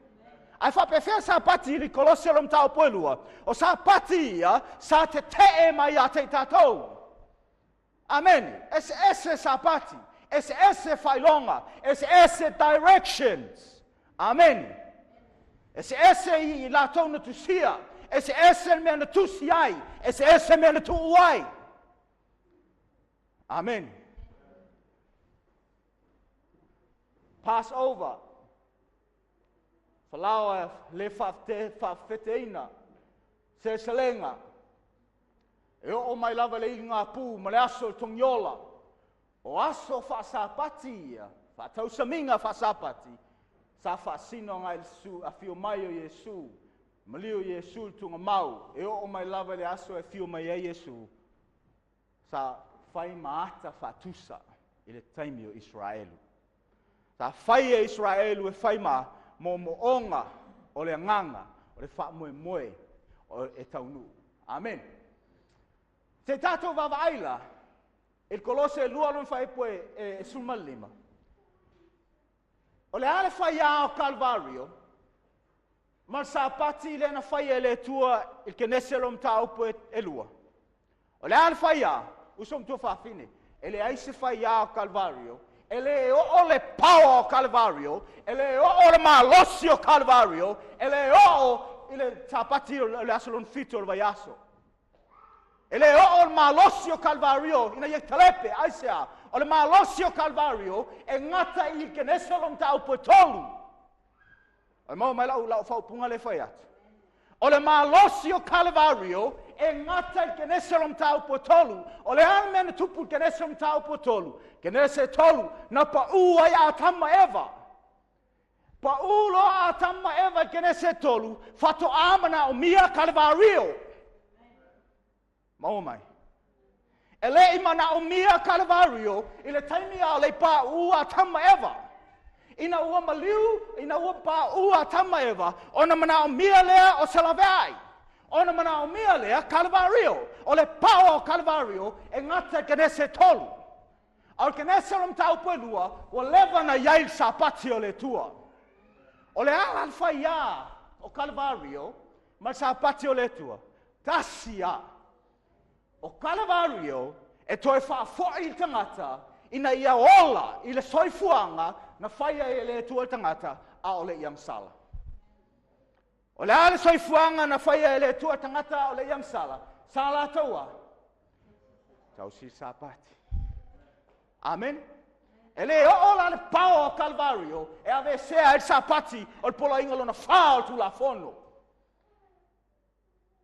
Ae faapefea Sapati i le Kolose o le mataupu e 2? O Sapati ia sa tetee mai ia te i tatou. Amene. Eseese Sapati, eseese faailoga, eseese directions. Amene. Eseese i latou na tusia, eseese le mea na tusi ai, eseese mea na tuu ai. Amen. Passover. Falao le faafeteina. Seleselega. E oo mai lava le iliga pū ma le aso o le togiola. O aso faasapati ia, faatausamiga faasapati, sa faasino ngai le su, afio mai o Iesu, maliu Iesu i le tugamau, e oo mai lava le aso e afio mai ai Iesu, sa fai ma ata faatusa i le taimi o Israelu. Sa fai e Israelu e fai ma moomooga o le agaga, o le faamoemoe o e taunuu. Amen. Se tatou vaavaai la, i le Kolose 2 lona fuaiupu e 15. O le a le faiā o Kalvario, ma le Sapati lea na faia e le Atua i le Kenese lo mataupu e 2. O le a le faiā, uso matua faafine, e leai se faiā o Kalvario, e le oo le power o Kalvario, e le oo le malosi o Kalvario, e le oo i le Sapati o le aso lona 7 o le vaiaso. E le oo le malosi o Kalvario ina ia talepe, aisea, o le malosi o Kalvario e gata i le Kenese o lo mataupu e 3. O le maua mai lau faupunga le fai atu. O le malosi o Kalvario e gata i le Kenese o lo mataupu e 3. O le a le mea na tupu i le Kenese o lo mataupu e 3? Kenese e 3, na pau ai Atama Eva. Pau loa Atama Eva i Kenese e 3, faatoa manaomia Kalvario. Maua mai. E le i manaomia Kalvario i le taimi a o le pau Atama Eva. Ina ua maliu, ina ua pau Atama Eva, ona manaomia lea o se laveai. Ona manaomia lea Kalvario. O le pau o Kalvario e gata i Kenese e 3. A o le Kenese o le mataupu e 2, ua leva na iai le Sapati o le Atua. O le ala le faiā o Kalvario ma le Sapati o le Atua, tasi a. O Kalvario e toe faafoi i le tagata ina ia ola i le soifuaga na faia e le Atua le tagata a o le iagasala. O le a le soifuaga na faia e le Atua le tagata a o le iagasala, sa latou a? Tausi Sapati. Amen. E lē oo la le pao o Kalvario e aveesea ai le Sapati o le poloaiga lona 4 o le Tulafono.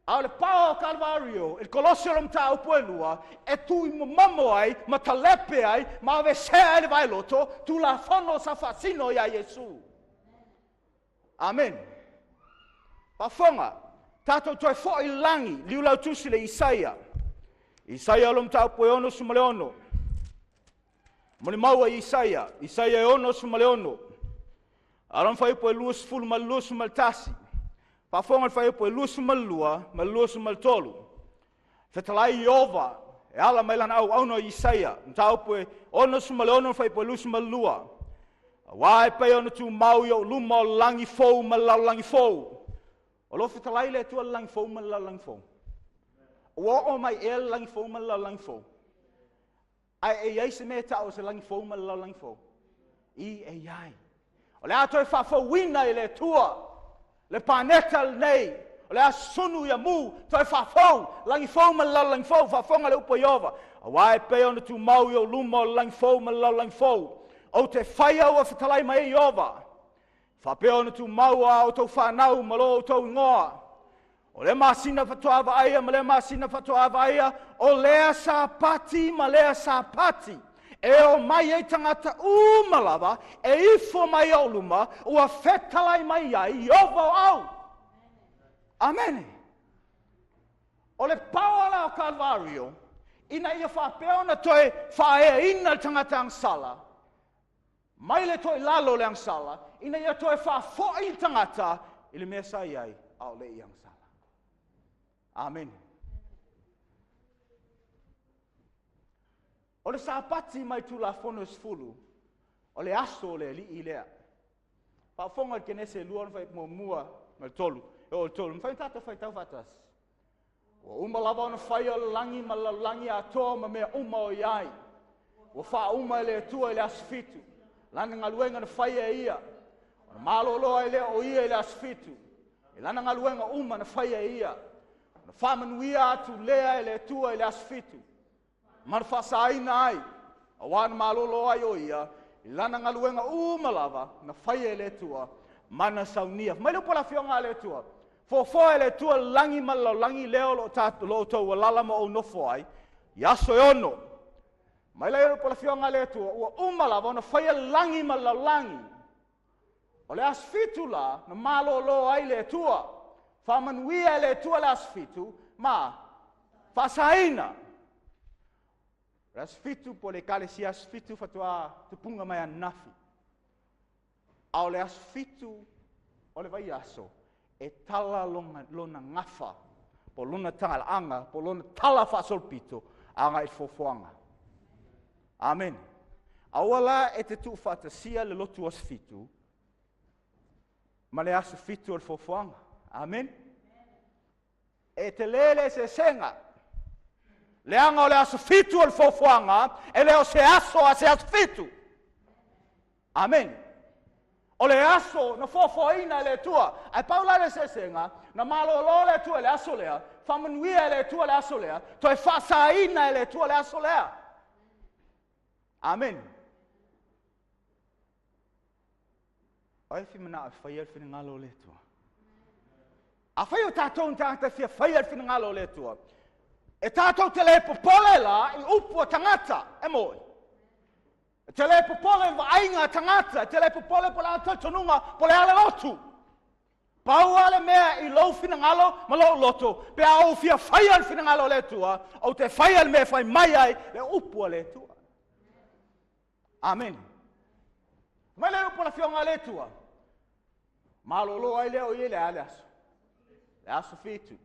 A o le pao o Kalvario i le Kolosi o le mataupu e 2 e tuuimomomo ai ma talepe ai ma aveesea ai le vaeloto Tulafono sa faasino ia Iesu. Amen. Faafofoga, tatou toe fo'i i le lagi, liulautusi le Isaia. Isaia o le mataupu e 66. Molimau a Isaia, Isaia e 66. A o lona fuaiupu e 20 ma le 21. Faafofoga le fuaiupu e 22 ma le 23. Fetalai Ieova e ala mai lana auauna Isaia, mataupu e 66 fuaiupu e 22. Auā e pei ona tumau i ou luma o le lagi fou ma le lalolagi fou. O lo fetalai le Atua le lagi fou ma le lalolagi fou. Ua oo mai ea le lagi fou ma le lalolagi fou. Ae e i ai se mea e ta'u o se lagi fou ma le lalolagi fou. I e i ai. O le a toe faafouina i le Atua le paneta lenei. O le a sunu ia mu toe faafou lagi fou ma le lalolagi fou. Faafofoga le upu a Ieova. Auā e pei ona tumau i ou luma o le lagi fou ma le lalolagi fou. Ou te faia ua fetalai mai ai Ieova. Faapea ona tumau a outou whanau ma lo outou ingoa. O le masina faatoa vaaia ma le masina faatoa vaaia, o lea Sapati ma lea Sapati. E o mai ai tagata uma lava, e ifo mai au luma, ua fetalai mai ai Ieova o au. Amene. O le pao la o Kalvario, ina ia faapea ona toe faaeaina le tagata agasala, mai le toilalo o le agasala, ina ia toe faafo'i le tagata i le mea sa i ai, a o le i agasala. Amen. O le Sapati mai Tulafono e 10, o le aso o le alii lea. Faafofoga i le Kenese 2 ona 1 ma le 3, e oo i le 3, mafai ona tatou faitau faatasi. Ua uma lava ona faia o le lagi ma le lalolagi atoa ma mea uma o i ai. Ua faauma e le Atua i le aso 7. Lana galuega na faia e ia. Ona malolo ai lea o ia i le aso 7. I lana galuega uma na faia e ia. Ona faamanuia atu lea e le Atua i le aso 7. Ma na faasaina ai, auā na malolo ai o ia, i lana galuega uma lava na faia e le Atua, ma na saunia. Mai le upu a le afioga a le Atua. Foafoa e le Atua le lagi ma le lalolagi lea o lo o outou alala ma ou nofo ai, i aso e 6. Mai le upu a le afioga a le Atua, ua uma lava ona faia le lagi ma le lalolagi. O le aso 7 la, na malolo ai le Atua. Faamanuia e le Atua le aso 7, ma faasaina. O le aso 7 po o le ekalesia aso 7 faatoa tupunga mai ananafi. A o le aso 7 o le vaiaso, e tala lona gafa, po lona talaaga, po lona tala faasolopito, agai i le foafoaga. Amen. Aua la e te tuufaatasia le lotu aso 7 ma le aso 7 o le foafoaga. Amen. E te lē le eseesega. Leaga o le aso 7 o le foafoaga, e le o se aso a se aso 7. Amen. O le aso na foafoaina e le Atua. Ae pau la le eseesega, na malolo le Atua i le aso lea, faamanuia e le Atua le aso lea, toe faasaina e le Atua le aso lea. Amen. O ai fia manao e faia le finagalo o le Atua. A fai o tatou ni tagata fia faia le finagalo o le Atua, e tatou te le popole la i upu a tagata, e moe. E te le popole i vaaiga a tagata, e te le popole po le a talitonuga, po le a le lotu. Pau lava le mea i lou finagalo ma lou loto, pe a ou fia faia le finagalo o le Atua, ou te faia le mea e fai mai ai le upu a le Atua. Amen. Mai le upu a le afioga a le Atua. Malolo ai lea o ia i le a le aso. Le aso 7.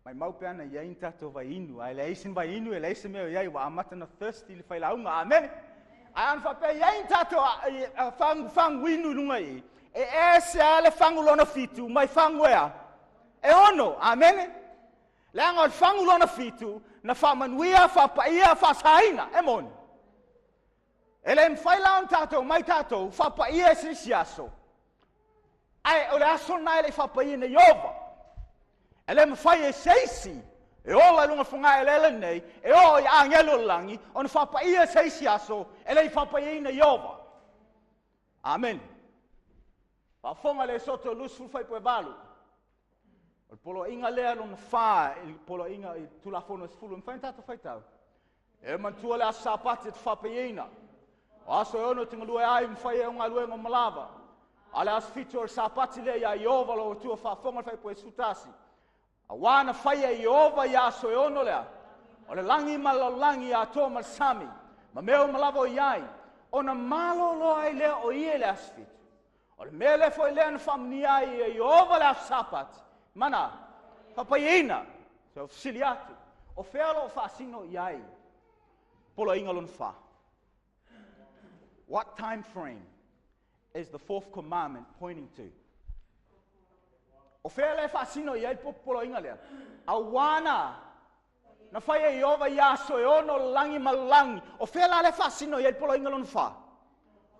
Mai mau pe ana iai ni tatou vainu, ae leai se vainu, e leai se mea o iai, ua amata na thirsty le failauga. Amen. Ae ana faapea iai ni tatou fagu inu i luga i, e ese a le fagu lona 7, mai fagu ea. E 6. Amen. Leaga o le fagu lona 7, na faamanuia, faapaia, faasaina. E moni. E le mafai la ona tatou mai tatou, faapaia e se isi aso. Ae o le aso lena e le i faapaia nei Ieova. E le mafai e se isi E ola i luga o le fogaeleele lenei, e oo i agelu o le lagi, ona faapaia se isi aso e le i faapaiaina Ieova. Amene. Faafofoga le Esoto 20 fuaiupu 8. O le poloaiga lea lona fa i le poloaiga i Tulafono e 10. E mafai ona tatou faitau. E manatua le aso Sapati e te faapaiaina. O aso e 6 e te galue ai ma fai ai au galuega uma lava. A o le aso 7 o le Sapati lea ia Ieova lou Atua. Faafofoga le fuaiupu 11. Auā na faia e Ieova i aso e 6 lea. O le lagi ma le lalolagi atoa ma le sami, ma mea uma lava o i ai. Ona malolo ai lea o ia i le aso 7. O le mea lea foi lea na faamanuia ai e Ieova le aso Sapati. Mana, faapaiaina, se fesili atu, o fea o lo o faasino i ai poloaiga lona fa? What time frame is the fourth commandment pointing to? O fea le faasino i ai poloaiga lea? Auā na fai e Ieova i aso e 6 le lagi ma le lagi. O fea la le faasino i ai poloaiga lona fa?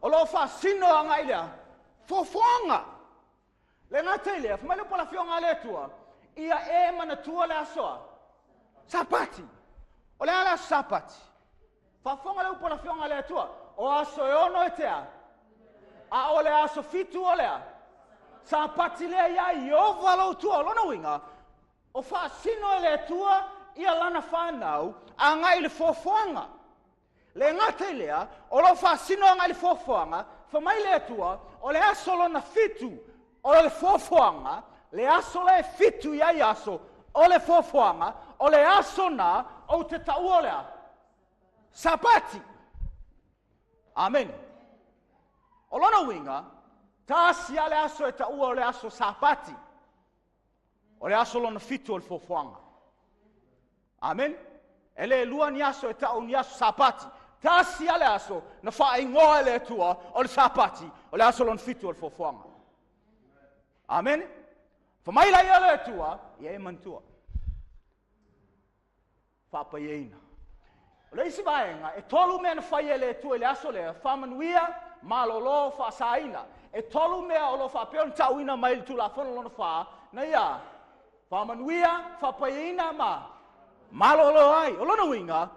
O lo o faasino agai lea, foafoaga. Le gata i lea, fai mai le po le afioga a le Atua, ia e manatua le aso a Sapati. O le a le aso Sapati? Faafofoga le upu a le afioga a le Atua, o aso e 6 e tea, a o le aso 7 o lea, Sapati lea ia Ieova lou Atua. O lona uiga, o faasino e le Atua ia lana whanau agai i le foafoaga. Le gata i lea, o lo o faasino agai i le foafoaga, fai mai le Atua, o le aso lona 7 o le foafoaga, le aso le 7 i ai aso, o le foafoaga, o le aso na, ou te taua o lea, Sapati. Amen. O lona uiga, tasi a le aso e taua o le aso Sapati. O le aso lona 7 o le foafoaga. Amen. E le lua ni aso e tau ni aso Sapati. Tasi a le aso na faaigoa e le Atua o le Sapati, o le aso lona 7 o le foafoaga. Amen. Fai mai la ia le Atua, ia e manatua. Faapaiaina. O le isi vaega, e 3 mea na fai e le Atua i le aso lea, faamanuia, malolo, faasaina. E 3 mea o lo o faapea ona tauina mai le Tulafono lona 4, na ia faamanuia, faapaiaina ma malolo ai. O lona uiga,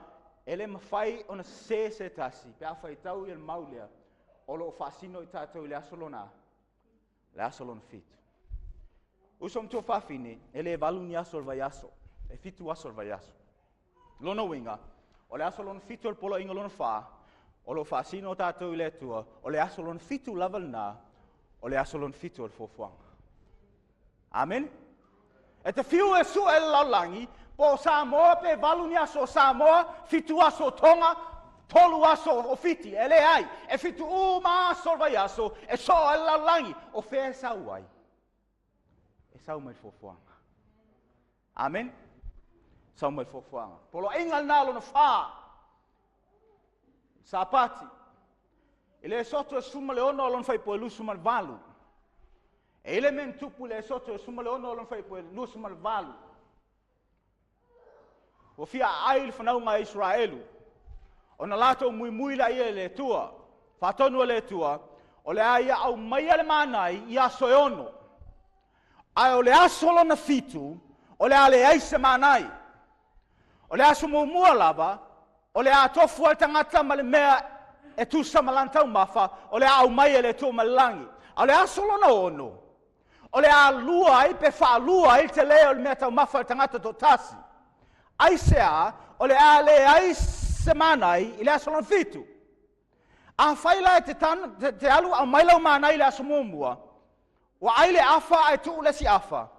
e le mafai ona sese se tasi, pe a faitau ia le mau lea, o lo o faasino i tatou i le aso lona, le aso lona 7. Uso matua fafine, e le 8 ni aso o le vaiaso, e 7 aso o le vaiaso. Lona uiga, o le aso lona 7 o le poloaiga lona 4, o lo o faasino tatou i le Atua, o le aso lona 7 lava lena, o le aso lona 7 o le foafoaga. Amen. E te fiu e sue le lalolagi, po o Samoa pe 8 ni aso o Samoa, 7 aso o Tonga, 3 aso o Fiti, e le ai. E 7 uma aso o le vaiaso, e soo e le lalolagi. O fea e sau ai? E sau mai le foafoaga. Amen. Sau mai le foafoaga. Poloaiga lena lona 4. Sapati. I le Esoto e 16 o lona fuaiupu e 28. E i le mea na tupu i le Esoto e 16 o lona fuaiupu e 28. Ua fia aai le fanauga a Israelu. Ona latou muimui la ia e le Atua. Faatonu e le Atua, o le a ia aumaia le manai i aso e 6. Ae o le aso lona 7, o le a leai se manai. O le aso muamua lava, o le a tofu ai le tagata ma le mea e tusa ma lana taumafa, o le a aumai e le Atua ma le lagi. A o le aso lona 6, o le a lua ai pe faalua ai le tele o le mea taumafa le tagata toatasi. Aisea, o le a leai se manai i le aso lona 7. A fai la e te alu au mai lau manai i le aso muamua, ua ai le afa ae tuu le si afa.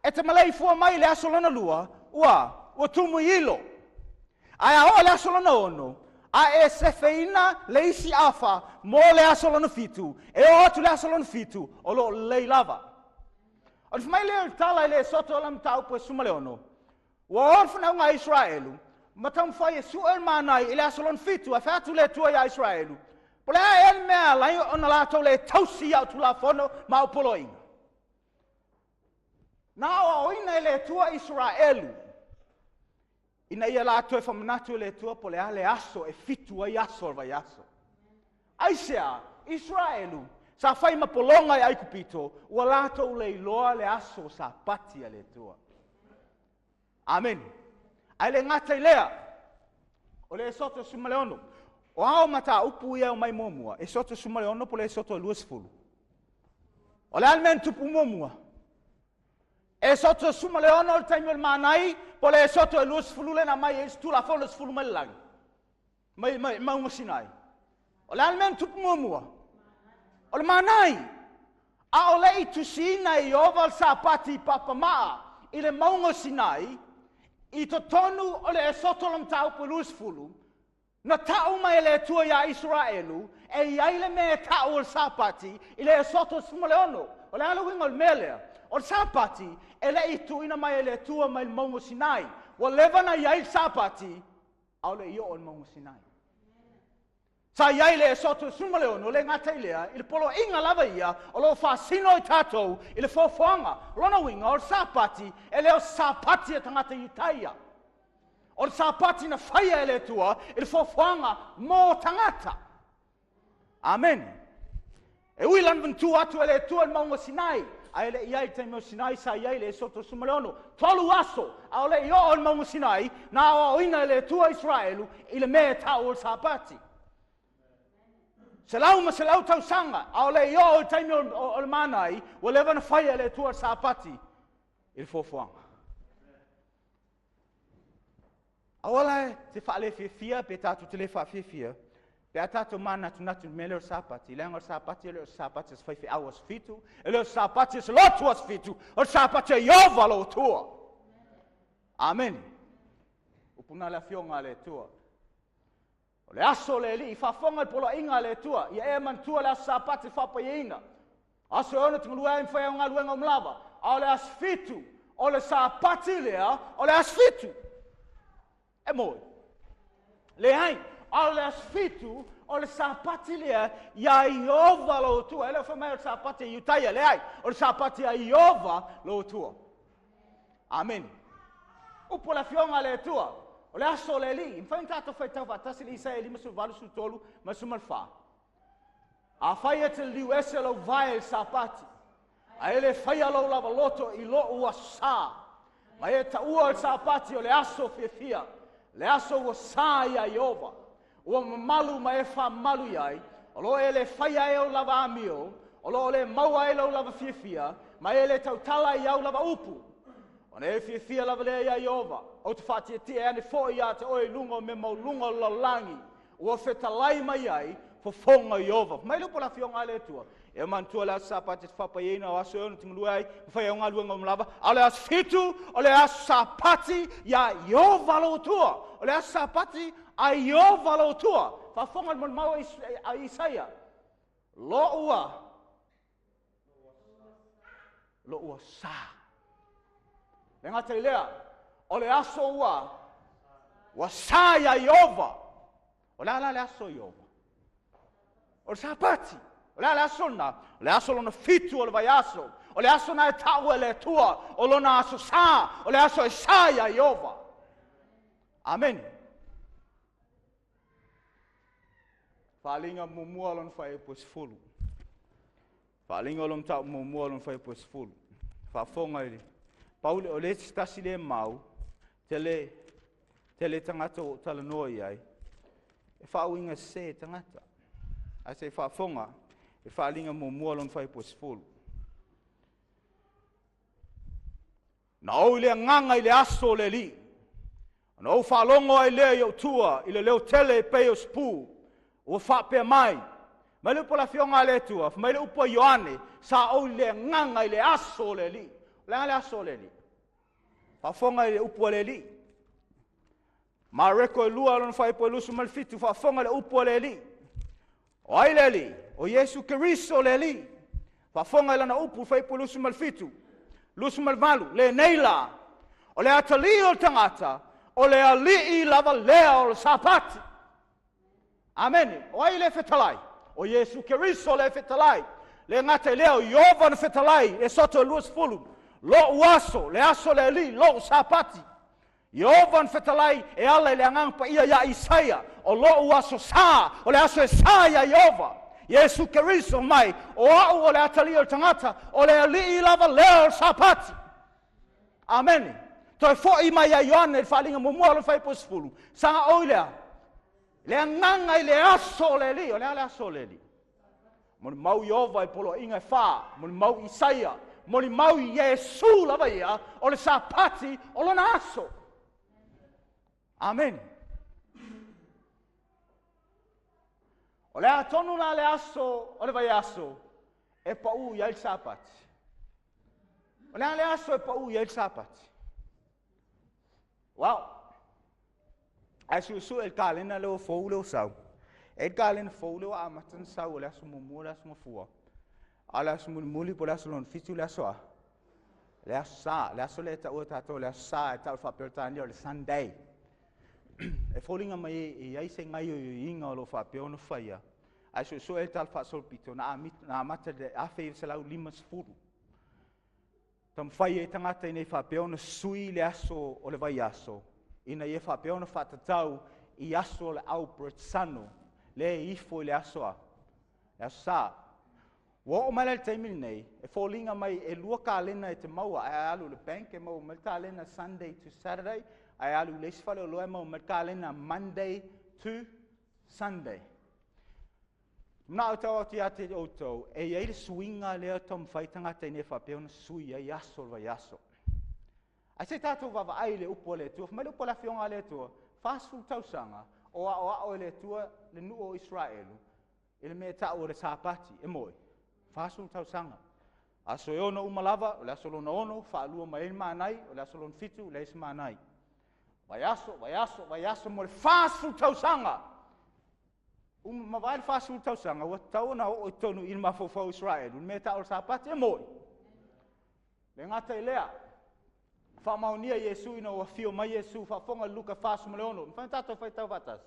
E te maleifua mai i le aso lona 2, ua tumu i ilo. Ae a oo le aso lona 6, a e sefeina le isi afa mo le aso lona 7, e oo atu le aso lona 7, o lo o lelei lava. O le fai mai lea o le tala i le Esoto o la mataupu e 16, ua o le fanauga a Israelu, ma taumafai e sue le manai i le aso lona 7, ae fai atu le Atua ia Israelu, po le a ea le mea alai ona latou le tausi i au Tulafono ma au poloaiga. Na aoaoina e le Atua Israelu, ina ia latou e faamanatu e le Atua po le a le aso e 7 ai aso o le vaiaso. Aisea, Israelu, sa fai ma pologa i Aikupito, ua latou le iloa le aso Sapati a le Atua. Amene. Ae le gata i lea, o le Esoto 16. O ao mataupu ia o mai muamua, Esoto 16 po o le Esoto 20. O le a le mea na tupu muamua? Esoto 16 o le taimi o le manai, po o le Esoto 20 lea na aumai ai se Tulafono 10 mai le lagi, mai, mai mauga Sinai. O le a le mea na tupu muamua? O le manai. A o le i tusiina e Ieova le Sapati i papamaa i le mauga o Sinai, i totonu o le Esoto o le mataupu 20, na tau mai e le Atua iā Isaraelu, e i ai le mea e tau o le Sapati i le Esoto 16. O le a le uiga o le mea lea? O le Sapati e le i tuuina mai e le Atua mai le mauga o Sinai. Ua leva na i ai le Sapati, a o le i oo i le mauga o Sinai. Sa i ai le Esoto 16, le gata i lea, i le poloaiga lava ia o lo o faasino i tatou i le foafoaga. O lona uiga, o le Sapati e le o se Sapati a tagata Iutaia. O le Sapati na faia e le Atua i le foafoaga mo tagata. Amen. E ui lana manatua atu e le Atua i le mauga o Sinai, ae le i ai le taimi o Sinai, sa i ai le Esoto 16. 3 aso, a o le i oo i le mauga o Sinai, na aoaoina e le Atua Israelu i le mea e tau o le Sapati. 100 ma 100 tausaga, a o le i oo i le taimi o le manai, ua leva na faia e le Atua le Sapati i le foafoaga. Aua e te faalefiafia pe tatou te le faafiafia, pe a tatou manatunatu i le mea lea o le Sapati, leaga o le Sapati e le o se Sapati a se faifeau aso 7, e le o se Sapati a se lotu aso 7, o le Sapati a Ieova lou Atua. Amene. Upu na le afioga a le Atua. O le aso o le Alii, faafofoga i le poloaiga a le Atua, ia e manatua le aso Sapati e faapaiaina. Aso e ono te galue ai ma fai au galuega uma lava. A o le aso 7, o le Sapati lea, o le aso 7. E moi. Leai, a o le aso 7, o le Sapati lea, ia Ieova lou Atua. E le o fai mai o le Sapati a Iutaia, leai, o le Sapati a Ieova lou Atua. Amene. Upu o le afioga a le Atua, o le aso o le Alii. Mafai ona tatou faitau faatasi le Isaia 58, 13 ma le 14. Afai e te liliu ese lou vae i le Sapati, a e le faia lou lavaloto i lou aso sa, ma e taua le Sapati o le aso fiafia, le aso ua sa ia Ieova, ua mamalu ma e faamamalu i ai, o lo e le faia ai au lava amio, o lo o le maua ai lau lava fiafia, ma e le tautala i au lava upu. Ona e fiafia lava lea ia Ieova, ou te faatietie ane foi ia te oe i luga o mea maualuga o le lalolagi, ua fetalai mai ai fofoga o Ieova. Mai le upu o le afioga a le Atua, e manatua le aso Sapati e te faapaiaina o aso e ono te galue ai, ma fai au galuega uma lava, a o le aso 7, o le aso Sapati ia Ieova lou Atua. O le aso Sapati a Ieova lou Atua. Faafofoga le molimau a Isaia. Lo'u sa. Le gata i lea, o le aso ua sa ia Ieova. O le a la le aso Ieova? O le Sapati. O le a le aso lena? O le aso lona 7 o le vaiaso. O le aso na e tau e le Atua, o lona aso sa, o le aso e sa ia Ieova. Amene. Faaaliga muamua lona fuaiupu e 10. Faaaliga o lona mataupu muamua lona fuaiupu e 10. Faafofoga i le Pauli, o le isi tasi le mau, tele tagata ua talanoa i ai, e faauiga sese tagata. Ae se i faafofoga i faaaliga muamua lona fuaiupu e 10. Na ou i le agaga i le aso o le Alii, na ou faalogo ai lea i ou tua i le leo tele e pei o se pu, ua faapea mai. Mai le upu o le afioga a le Atua, mai le upu a Ioane, sa ou i le agaga i le aso o le Alii. O le a le aso o le Alii? Faafofoga i le upu a le Alii. Mareko e 2 lona fuaiupu e 27, faafofoga i le upu a le Alii. O ai le Alii? O Iesu Keriso le Alii. Faafofoga i lana upu, fuaiupu 27, 28, lenei la, o le atalii o le tagata, o le Alii lava lea o le Sapati. Amene. O ai le fetalai? O Iesu Keriso le fetalai. Le gata i lea, o Ieova na fetalai, Esoto 20, lo'u aso, le aso le Alii, lo'u Sapati. Ieova na fetalai e ala i le agaga paia ia Isaia, o lo'u aso sa, o le aso e sa ia Ieova. Iesu Keriso mai, o au o le atalii o le tagata, o le Alii lava lea o le Sapati. Amene. Toe fo'i mai ia Ioane i le faaaliga muamua o lona fuaiupu e 10, saga oi lea, le agaga i le aso o le Alii. O le a le aso o le Alii? Molimau Ioova i poloaiga e fa, molimau Isaia, molimau Iesu lava ia, o le Sapati o lona aso. Amene. O le a tonu la le aso o le vaiaso e pau i ai le Sapati? O le a le aso e pau i ai le Sapati? Wow. Ae suesue le kalena lea ua fou lea ua sau. E i le kalena fou lea ua amata ona sau o le aso muamua le aso gafua. A o le aso mulimuli po o le aso lona fitu le aso a? Le aso Sa, le aso lea e taua e tatou le aso Sa e tau faa-Peretania o le Sunday. E foliga mai e i ai se gaoioiga o lo o faapea ona faia, ae suesue le tala faasolopito na amata i le 1950. Taumafai ai tagata ina ia faapea ona sui le aso o le vaiaso, ina ia faapea ona faatatau i aso o le au Peretisano, lea e ifo i le aso a, le aso Sa. Ua oo mai la i le taimi lenei, e foliga mai e lua kalena e te maua, ae alu i le bank e maua mai le kalena Sunday to Saturday, ae alu i le isi faleoloa e maua mai le kalena Monday to Sunday. Manao e tau atu ia te outou, e i ai le suiga lea e taumafai tagata ina ia faapea ona sui ai aso o le vaiaso. Ae se i tatou vaavaai i le upu a le Atua. Fai mai le upu a le Afioga a le Atua, 40 tausaga o aoao e le Atua le nuu o Isaraelu i le mea e tau o le Sapati, e moe, 40 tausaga. Aso e ono uma lava, o le aso lona ono, faalua mai ai le manai, o le aso lona fitu, leai se manai. Vaiaso, vaiaso, vaiaso mo le 40 tausaga. Uma mavae le 40 tausaga, ua tatau ona oo i totonu i le mafaufau o Isaraelu, le mea e tau o le Sapati, e moe. Le gata i lea, faamaonia Iesu ina ua afio mai Iesu, faafofoga i Luka 46, mafai ona tatou faitau faatasi.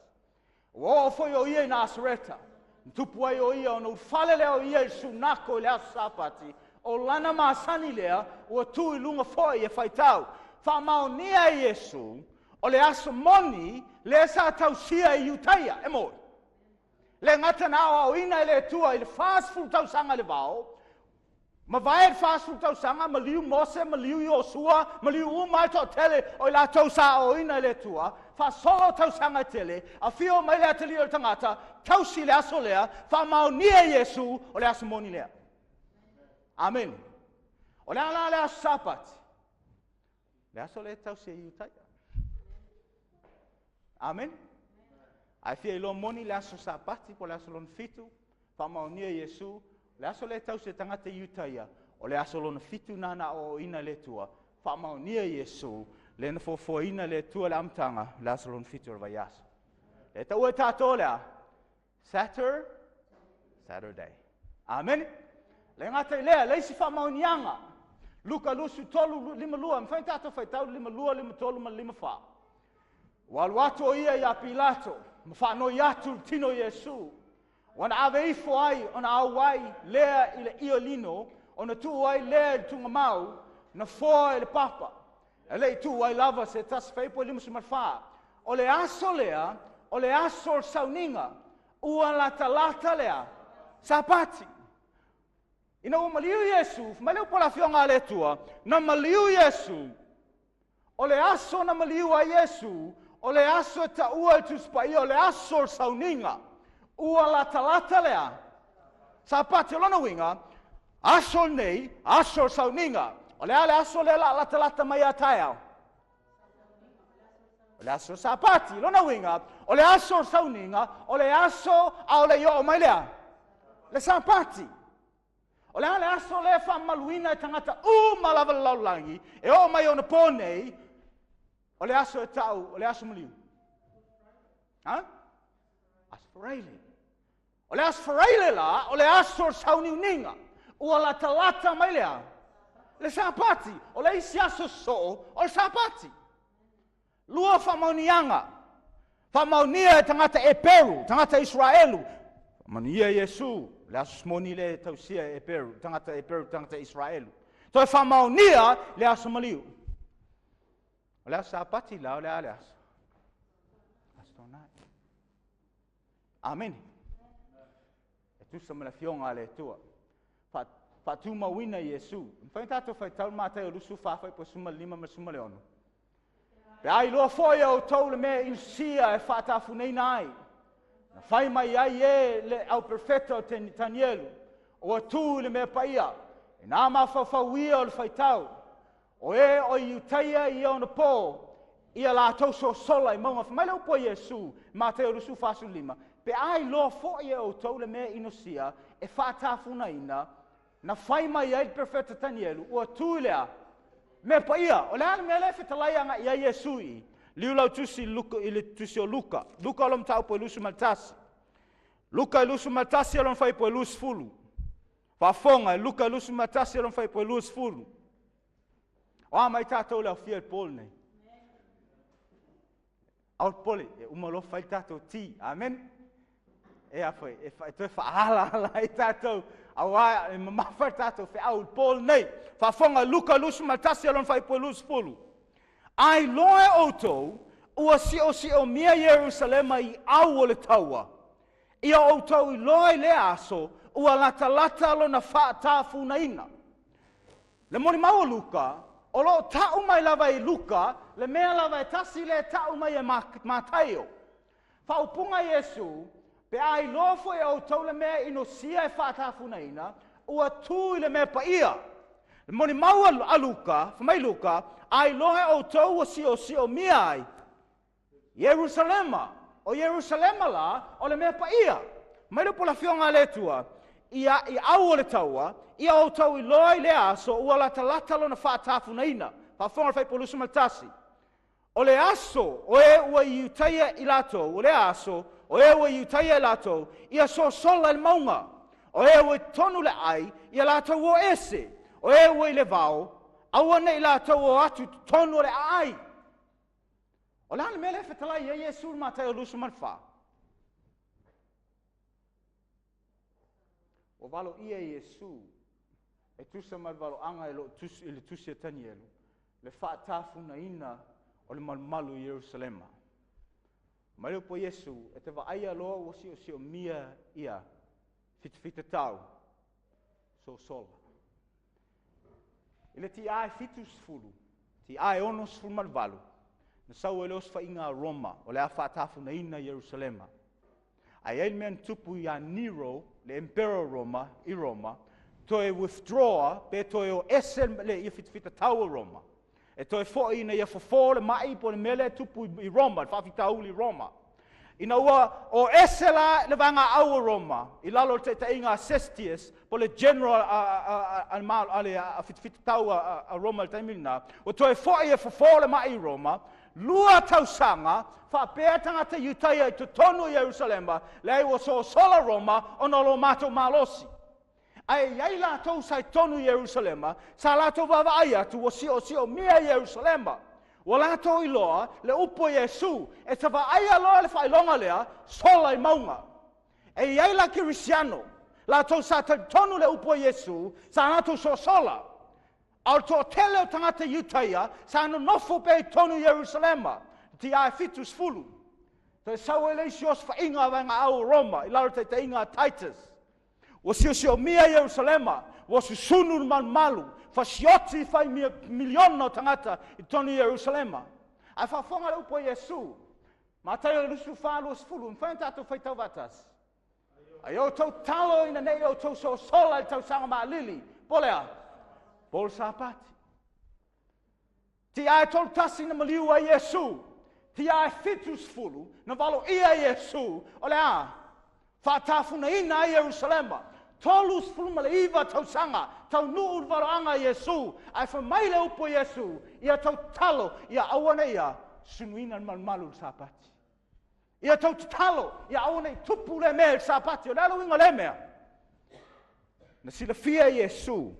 Ua oo foi o ia i Nasareta, na tupu ai o ia ona ulufale lea o ia i le sunako i le aso Sapati, o lana masani lea ua tu i luga foi e faitau. Faamaonia e Iesu o le aso moni lea sa tausia e Iutaia, e moe. Le gata na aoaoina e le Atua i le 40 tausaga i le vao, mavae le 40 tausaga, maliu Mose, maliu Iosua, maliu uma ai toatele o i latou sa aoaoina e le Atua, faasolo tausaga e tele, afio mai le atalii o le tagata, tausi le aso lea, faamaonia e Iesu o le aso moni lea. Amene. O le a la le aso Sapati? Le aso lea e tausi e Iutaia. Amene. Ae fia iloa moni le aso Sapati po o le aso lona fitu, faamaonia Iesu, le aso lea e tausi e tagata Iutaia, o le aso lona fitu na na aoaoina e le Atua, faamaonia Iesu, le na foafoaina e le Atua le amataga, le aso lona fitu o le vaiaso. Le taua e tatou lea, Saturday. Amene. Le gata i lea, le isi faamaoniaga, Luka 23, 52, mafai ona tatou faitau 52, 53 ma le 54. Ua alu atu o ia ia Pilato, ma faanoi atu le tino o Iesu. Ua na ave ifo ai, ona auai lea i le iolino, ona tuu ai lea i le tugamau, na foa i le papa. E le i tuu ai lava se tasi fuaiupu e 54. O le aso lea, o le aso o le sauniga, ua latalata lea, Sapati. Ina ua maliu Iesu, fai mai le upu a le Afioga a le Atua, na maliu Iesu, o le aso na maliu ai Iesu, o le aso e taua i le Tusi Paia, o le aso o le sauniga, ua latalata lea, Sapati. O lona uiga, aso lenei, aso o le sauniga. O le a le aso lea la latalata mai a taeao? O le aso Sapati. Lona uiga, o le aso o le sauniga, o le aso a o le i oo mai lea, le Sapati. O le a le aso lea e faamamaluina e tagata uma lava le lalolagi, e oo mai ona po nei, o le aso e tau, o le aso maliu. Ha? Aso Faraile. O le aso Faraile la, o le aso o le sauniuniga. Ua latalata mai lea, le Sapati. O le isi aso sosoo, o le Sapati. Lua faamaoniaga. Faamaonia e tagata Eperu, tagata Israelu. Faamaonia Iesu, le aso moni le tausia e Eperu, tagata Eperu, tagata Israelu. Toe faamaonia le aso maliu. O le aso Sapati la, o le a le aso? Aso Toonai. Amene. E tusa ma le Afioga a le Atua. Faatumauina Iesu. Mafai ona tatou faitau le Mataio 24 fuaiupu 15 ma le 16. Pe a iloa fo'i e outou le mea inosia e fa'atafunaina ai, na fai mai ai e le auperofeta o Tanielu, ua tu i le mea paia, i nā mafaufau ia o le faitau, o e o i Iutaia i ona pō, ia latou sosola i mauga. Fai mai le upu a Iesu, Mateo 25, pe a iloa fo'i e outou le mea inosia e fa'atafunaina, na fai mai ai le perofeta Tanielu, ua tu i le a? Mea paia. O le a le mea lea e fetalai aga'i ai Iesu i? Liu lau tusi i le tusi o Luka. Luka o lo mataupu e 21. Luka e 21 o lona fuaiupu e 20. Faafofoga e Luka e 21 o lona fuaiupu e 20. O a mai tatou le aofia i le po lenei? Ao pole, e uma loa fai tatou ti. Amen. E a foi, e toe faaala ala ai tatou, auā e mamafa tatou feau i le po lenei. Faafofoga Luka 21 o lona fuaiupu e 20. A iloa e outou, ua siosiomia Ierusalema i au o le taua. Ia outou iloa i lea aso, ua latalata lona faatafunaina. Le molimau o Luka, o loo ta'u mai lava i Luka, le mea lava e tasi le ta'u mai e Mataio. Faaupuga Iesu, pe a iloa foi e outou le mea inosia e faatafunaina, ua tu i le mea paia. Le molimau a Luka, fai mai Luka, a iloa e outou ua siosiomia ai Ierusalema. O Ierusalema la, o le mea paia. Mai le upu a le Afioga a le Atua, ia i au o le taua, ia outou iloa i lea aso, ua latalata lona faatafunaina. Faafofoga le fuaiupu 21. O le aso o e ua i Iutaia i latou, o le aso o e ua i Iutaia i latou, ia sosola i le mauga. O e ua i totonu le ai, ia latou o ese. O e ua i le vao, aua nei latou o atu i totonu o le aai. O le a le mea lea e fetalai ai Iesu i le Mataio 24? Ua valoia e Iesu e tusa ma le valoaga e loo tusi i le tusi a Tanielu le faatafunaina o le malumalu i Ierusalema. Mai le upu a Iesu, e te vaaia loa ua siosiomia ia fitafita tau sosola. I le ti'a e 70, ti'a e 68, na sau ai le osofaiga a Roma o le a faatafunaina Ierusalema. Ae ai le mea na tupu ia Nero, le emperor Roma, i Roma, toe withdraw, pe toe o ese le ia fitafita tau o Roma. E toe fo'i ina ia fofo le ma'i po le mea lea e tupu i Roma, le faafitauli i Roma. Ina ua o ese la le vagaau o Roma, i lalo o le taitaiga a Cestius, po le general a le fitafita tau a Roma i le taimi lena, ua toe fo'i e fofo le ma'i i Roma, 2 tausaga, faapea tagata Iutaia i totonu o Ierusalema, leai ua sosola Roma ona o lo matou malosi. Ae i ai latou sa i totonu i Ierusalema, sa latou vaavaai atu ua siosiomia Ierusalema. Ua latou iloa le upu a Iesu, e te vaaia loa le faailoga lea, sola i mauga. E i ai la Kerisiano, latou sa talitonu le upu a Iesu, sa latou sosola. A o le toatele o tagata Iutaia, sa nonofo pea i totonu i Ierusalema, ti'a e 70. Toe sau ai le isi osofaiga a vaegaau o Roma, i lalo o taitaiga a Titus. Ua siosiomia Ierusalema, ua susunu le malumalu, fasioti fai miliona o tagata i totonu i Ierusalema. Ae faafofoga le upu a Iesu, Mataio 24:20, mafai ona tatou faitau faatasi. Ai outou talo ina nei outou sosola i le tausaga maalili, po le a? Po le Sapati. Ti'a e 31 na maliu ai Iesu, ti'a e 70 na valoia Iesu, o le a? Faatafunaina ai Ierusalema. 39 tausaga, taunuu le valoaga a Iesu, ae fai mai le upu a Iesu, ia tau tatalo, ia aua nei ia sunuina le malumalu i le Sapati. Ia tau tatalo, ia aua nei tupu le mea i le Sapati. O le a le uiga o le mea? Na silafia Iesu,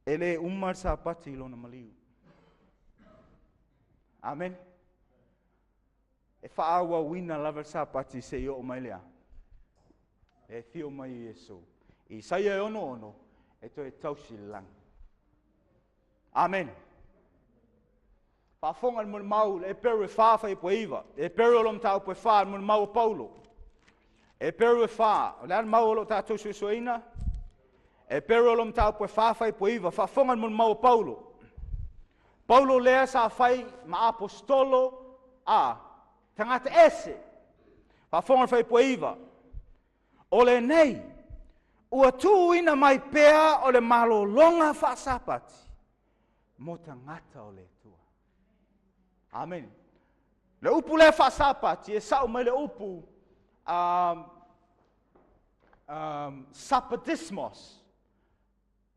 e le uma le Sapati i lona maliu. Amen. E faaauauina lava le Sapati se i oo mai lea. E fio mai Iesu. Isaia e 66, e toe tausi le lagi. Amen. Faafofoga le molimau, le Eperu e 4 fuaiupu e 9. Eperu o lo mataupu e 4, le molimau o Paulo. Eperu e 4, o le a le mau o lo tatou suesueina? Eperu o lo mataupu e 4 fuaiupu e 9, faafofoga le molimau o Paulo. Paulo lea sa fai ma aposetolo a tagata ese. Faafofoga le fuaiupu 9. O lenei ua tuuina mai pea o le malologa faasapati mo tagata o le Atua. Amen. Le upu lea faasapati e sa'o mai le upu sapatismos.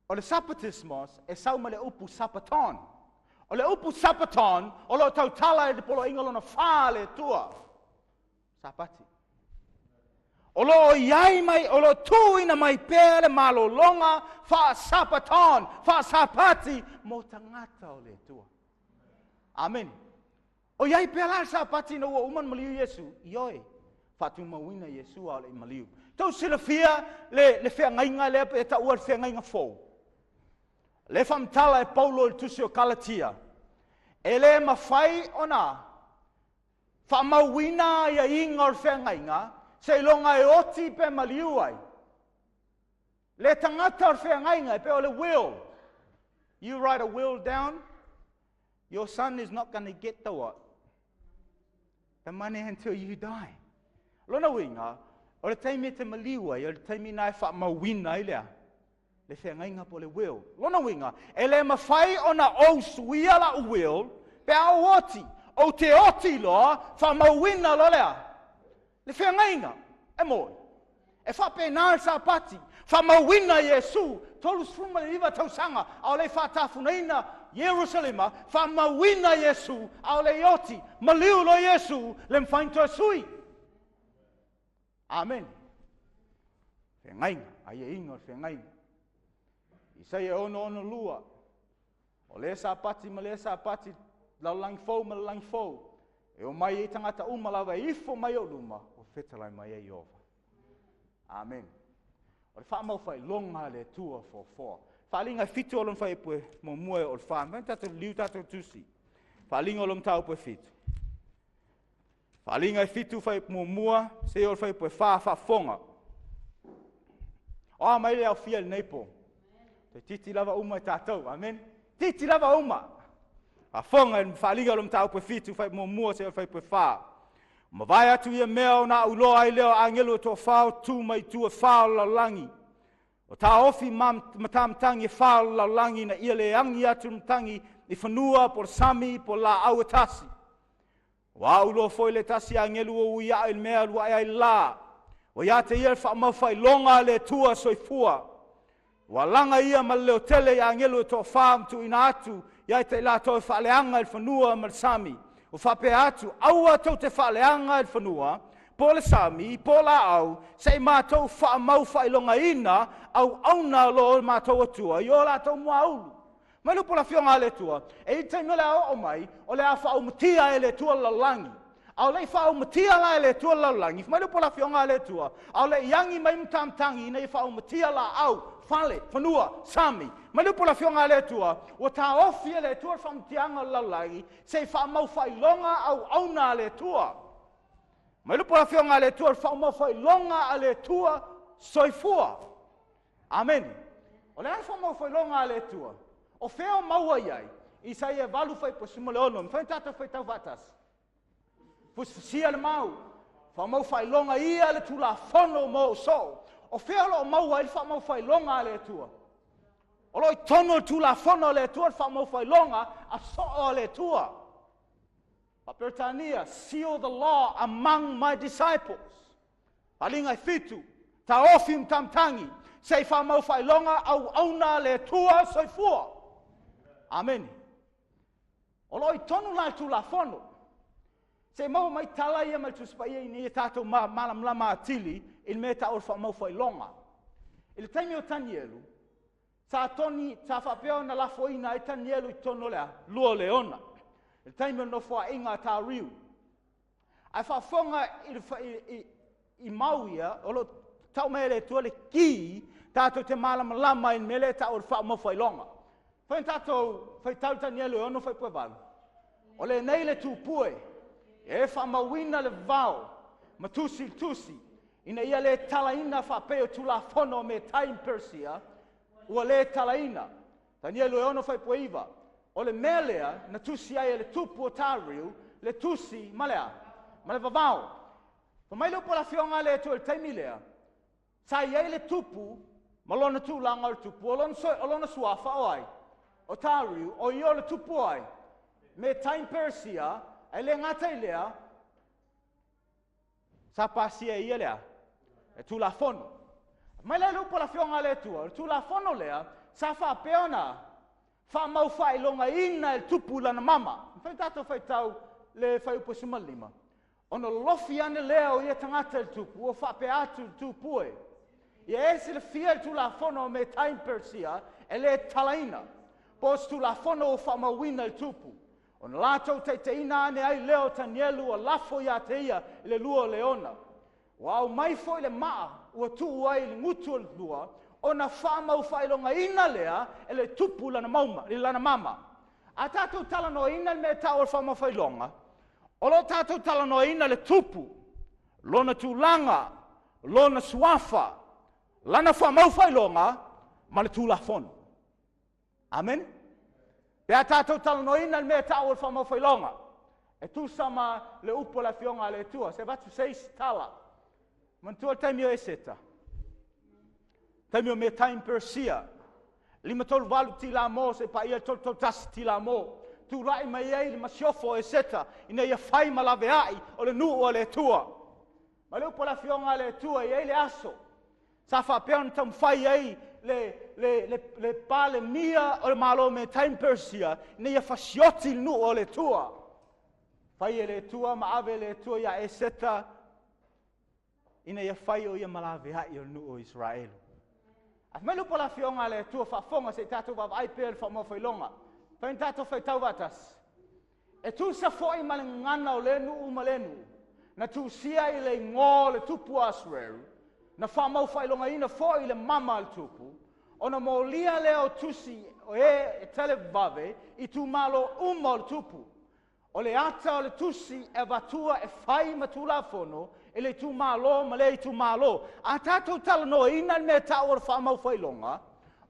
O le sapatismos e sau mai le upu sapaton. O le upu sapaton o lo o tautala i le poloaiga lona fa a le Atua. Sapati. O lo o iai mai, o lo o tuuina mai pea le malologa faasapaton, faasapati mo tagata o le Atua. Amen. O iai pea la le sapati ina ua uma ona maliu Iesu, ioe, faatumauina Iesu a o le i maliu. Tou silafia le feagaiga lea pe taua le feagaiga fou. Le faamatala e Paulo i le tusi o Kalatia, e le mafai ona faamauina aiaiga o le feagaiga seiloga e oti pe maliu ai. Le tagata o le feagaiga e pei o le will. You write a will down, your son is not going to get the what? The money until you die. Lona uiga, o le taimi e te maliu ai, o le taimi na e faamauina ai lea, le feagaiga po o le will. Lona uiga, e le mafai ona ou suia la'u will, pe a ou oti. Ou te oti loa, faamauina loa lea. Le feagaiga, e moni. E faapena le sapati, faamauina Iesu, 39 tausaga, a o le i faatafunaina Ierusalema, faamauina Iesu, a o le i oti, maliu loa Iesu, le mafai ona toe sui. Amen. Feagaiga, aiaiga o le feagaiga. Isaia 6:2, o lea sapati ma lea sapati, lalolagi fou ma lalolagi fou, e omai ai tagata uma lava e ifo mai ou luma, o fetalai mai ai Ieova. Amen. O le faamaufailoga a le Atua foafoa. Faaaliga e 7 o lona fuaiupu 1 e oo i le 4. Mafai ona tatou liliu tatou tusi. Faaaliga o lona mataupu e 7. Faaaliga e 7 fuaiupu 1, seia oo i le fuaiupu e 4, faafofoga. O a mai le aofia i lenei po? Toeitiiti lava uma e tatou. Amen. Titi lava uma. Faafofoga i le faaaliga o le mataupu e 7, fuaiupu 1, seia oo i le fuaiupu e 4. Mavae atu ia mea ona a'u iloa ai lea o agelu e toafa o tu mai itu e fa o le lalolagi. O taofi matamatagi e fa o le lalolagi ina ia le agi atu le matagi i fanua po o le sami po o le laau e tasi. Ua a'u iloa foi le tasi agelu ua ui ae i le mea alu ae ai le la. Ua ia te ia le faamaufailoga a le Atua soifua. Ua laga ia ma le leotele i agelu e toafa ma tuuina atu ia te i latou e faaleaga i le fanua ma le sami. Ua faapea atu, aua tou te faaleaga i le fanua, po o le sami, po o laau, se i matou faamaufailogaina auauna o lo matou Atua i o latou muaulu. Mai le upu a le Afioga a le Atua, e i ai le taimi o le a oo mai, o le a faaumatia e le Atua le lalolagi. A o le i faaumatia la e le Atua le lalolagi, mai le upu a le Afioga a le Atua, a o le i agi mai matamatagi ina ia faaumatia laau, fale, fanua, sami. Mai le upu a le Afioga a le Atua, ua taofi e le Atua le faaumatiaga o le lalolagi, se i faamaufailoga auauna a le Atua. Mai le upu a le Afioga a le Atua, le faamaufailoga a le Atua soifua. Amen. O le a le faamaufailoga a le Atua? O fea o maua i ai? Isaia 8 fuaiupu 16, mafai ona tatou faitau faatasi. Fusifusia le mau, faamaufailoga ia le Tulafono mo ou soo. O fea o lo o maua ai le faamaufailoga a le Atua? O lo o i totonu o le Tulafono a le Atua le faamaufailoga a soo a le Atua. Faa-Peretania, seal the law among my disciples. Faaaliga e 7, taofi matamatagi, se i faamaufailoga auauna a le Atua soifua. Amen. O lo o i totonu la le Tulafono. Se i maua mai tala ia mai le Tusi Paia ina ia tatou malamalama atili i le mea e taua o le faamaufailoga. I le taimi o Tanielu, sa toni, sa faapea ona lafoina ai Tanielu i totonu o le a? Lua o leona. I le taimi o le nofoaiga a Tariu. Ae faafofoga i mau ia, o lo o tau mai e le Atua le ki, tatou te malamalama i le mea lea e tau o le faamaufailoga. Fai ona tatou faitau Tanielu e 6 fuaiupu e 8. O lenei le tupue e faamauina le vavao ma tusi i le tusi, ina ia le talaina faapei o Tulafono o Metai ma Peresia, ua le talaina. Tanielu e 6 fuaiupu e 9. O le mea lea na tusi ai e le tupu o Tariu le tusi ma le a? Ma le vavao. Fai mai le upu a le Afioga a le Atua i le taimi lea, sa i ai le tupu ma lona tulaga o le tupu, o lona suafa o ai? O Tariu, o ia o le tupu o ai? Metai ma Peresia, ae le gata i lea, sa pasia e ia le a? Le Tulafono. Mai la le upu a le Afioga a le Atua, o le Tulafono lea, sa faapea ona faamaufaailogaina e le tupu i lana mama. Mafai tatou faitau le fuaiupu e 15. Ona lolofi ane lea o ia tagata i le tupu, ua faapea atu i le tupu e. Ia e silafia le Tulafono o Metai ma Peresia e le tatalaina, po o se Tulafono ua faamauina i le tupu. Ona latou taitaiina ane ai lea o Tanielu ua lafo ia te ia i le lua o leona. Ua aumai foi le maa ua tuu ai i le gutu o le lua, ona faamaufaailogaina lea e le tupu i lana mama. A tatou talanoaina le mea e tau o le faamaufaailoga, o lo o tatou talanoaina le tupu, lona tulaga, lona suafa, lana faamaufaailoga ma le Tulafono. Amen? Pe a tatou talanoaina le mea e tau o le faamaufaailoga, e tusa ma le upu a le Afioga a le Atua. Se avatu se isi tala. Manatua le taimi o Eseta, taimi o Metai ma Peresia, 538 tila mo, se paia 331 tila mo. Tulai mai ai le masiofo o Eseta ina ia fai ma laveai o le nuu o le Atua. Ma le upu a le Afioga a le Atua, e i ai le aso sa faapea ona taumafai ai le Palemia o le Malo Metai ma Peresia ina ia fasioti le nuu o le Atua. Fai e le Atua ma ave e le Atua ia Eseta ina ia fai o ia malaveai o le nuu o Israeli. A mai le upu a le Afioga a le Atua faafofoga se i tatou vaavaai pea le faamaufaailoga. Fai na tatou faitau faatasi. E tusa foi ma le gagana o lea nuu ma lea nuu, na tusia i le igoa o le tupu o Asueru, na faamaufaailogaina foi le mama a le tupu, ona molia lea o tusi o e televave i itumalo uma o le tupu. O le ata o le tusi e avatua e fai ma Tulafono i le itumalo ma lea itumalo. A tatou talanoaina le mea tau o le faamaufaailoga,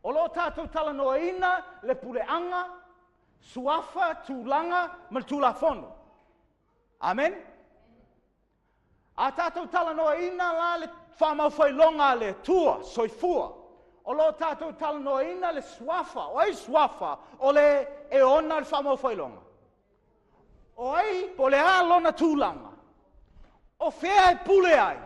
o lo o tatou talanoaina le puleaga, suafa, tulaga ma le Tulafono. Amen? A tatou talanoaina la le faamaufaailoga a le Atua, soifua, o lo o tatou talanoaina le suafa. O ai suafa? O le e ona le faamaufaailoga. O ai, po o le a lona tulaga? O fea e pule ai?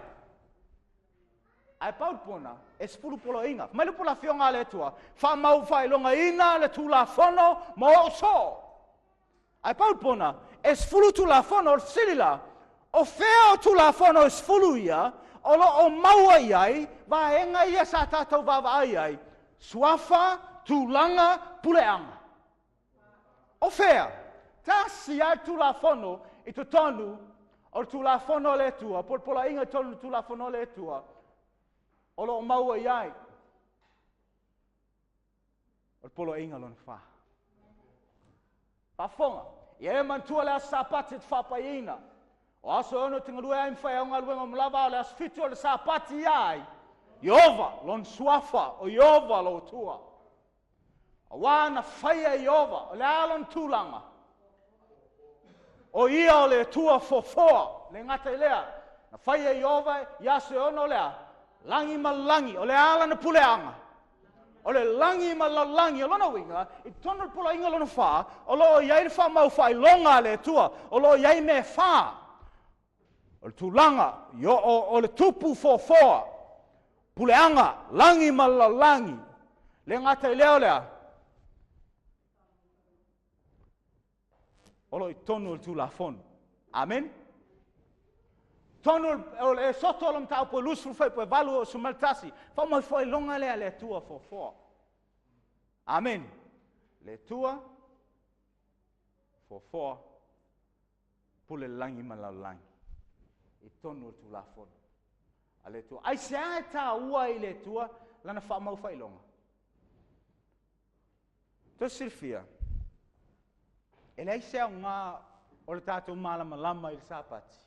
Ae pau le pona, e 10 poloaiga. Mai le upu a le Afioga a le Atua, faamaufaailogaina le Tulafono ma ou soo. Ae pau le pona, e 10 Tulafono, o le fesili la, o fea o Tulafono e 10 ia, o lo o maua i ai vaega ia sa tatou vaavaai ai, suafa, tulaga, puleaga. O fea? Tasi lava le Tulafono i totonu o le Tulafono a le Atua, po o le poloaiga i totonu o le Tulafono a le Atua, o lo o maua i ai o le poloaiga lona 4. Faafofoga, ia e manatua le aso Sapati e te faapaiaina. O aso e 6 te galue ai ma fai au galuega uma lava, a o le aso 7 o le Sapati ia ai, Ieova, lona suafa, o Ieova lou Atua. Auā na faia e Ieova, o le a lona tulaga? O ia o le Atua foafoa, le gata i lea, na faia e Ieova i aso e 6 o le a? Lagi ma lagi, o le a lana puleaga? O le lagi ma lalolagi, o lona uiga, i totonu o le poloaiga lona 4, o lo o i ai le faamaufaailoga a le Atua, o lo o i ai mea e 4. O le tulaga, o le tupu foafoa, puleaga, lagi ma lalolagi, le gata i lea o le a? O lo o i totonu o le Tulafono. Amen? Tonu o le Esoto o le mataupu e 20 fuaiupu e 8 o 11, faamaufaailoga lea a le Atua foafoa. Amen. Le Atua foafoa, pule lagi ma lalolagi i totonu o le Tulafono a le Atua. Aisea e tāua i le Atua lana faamaufaailoga? Toe silafia, e leai se aoga o le tatou malamalama i le Sapati,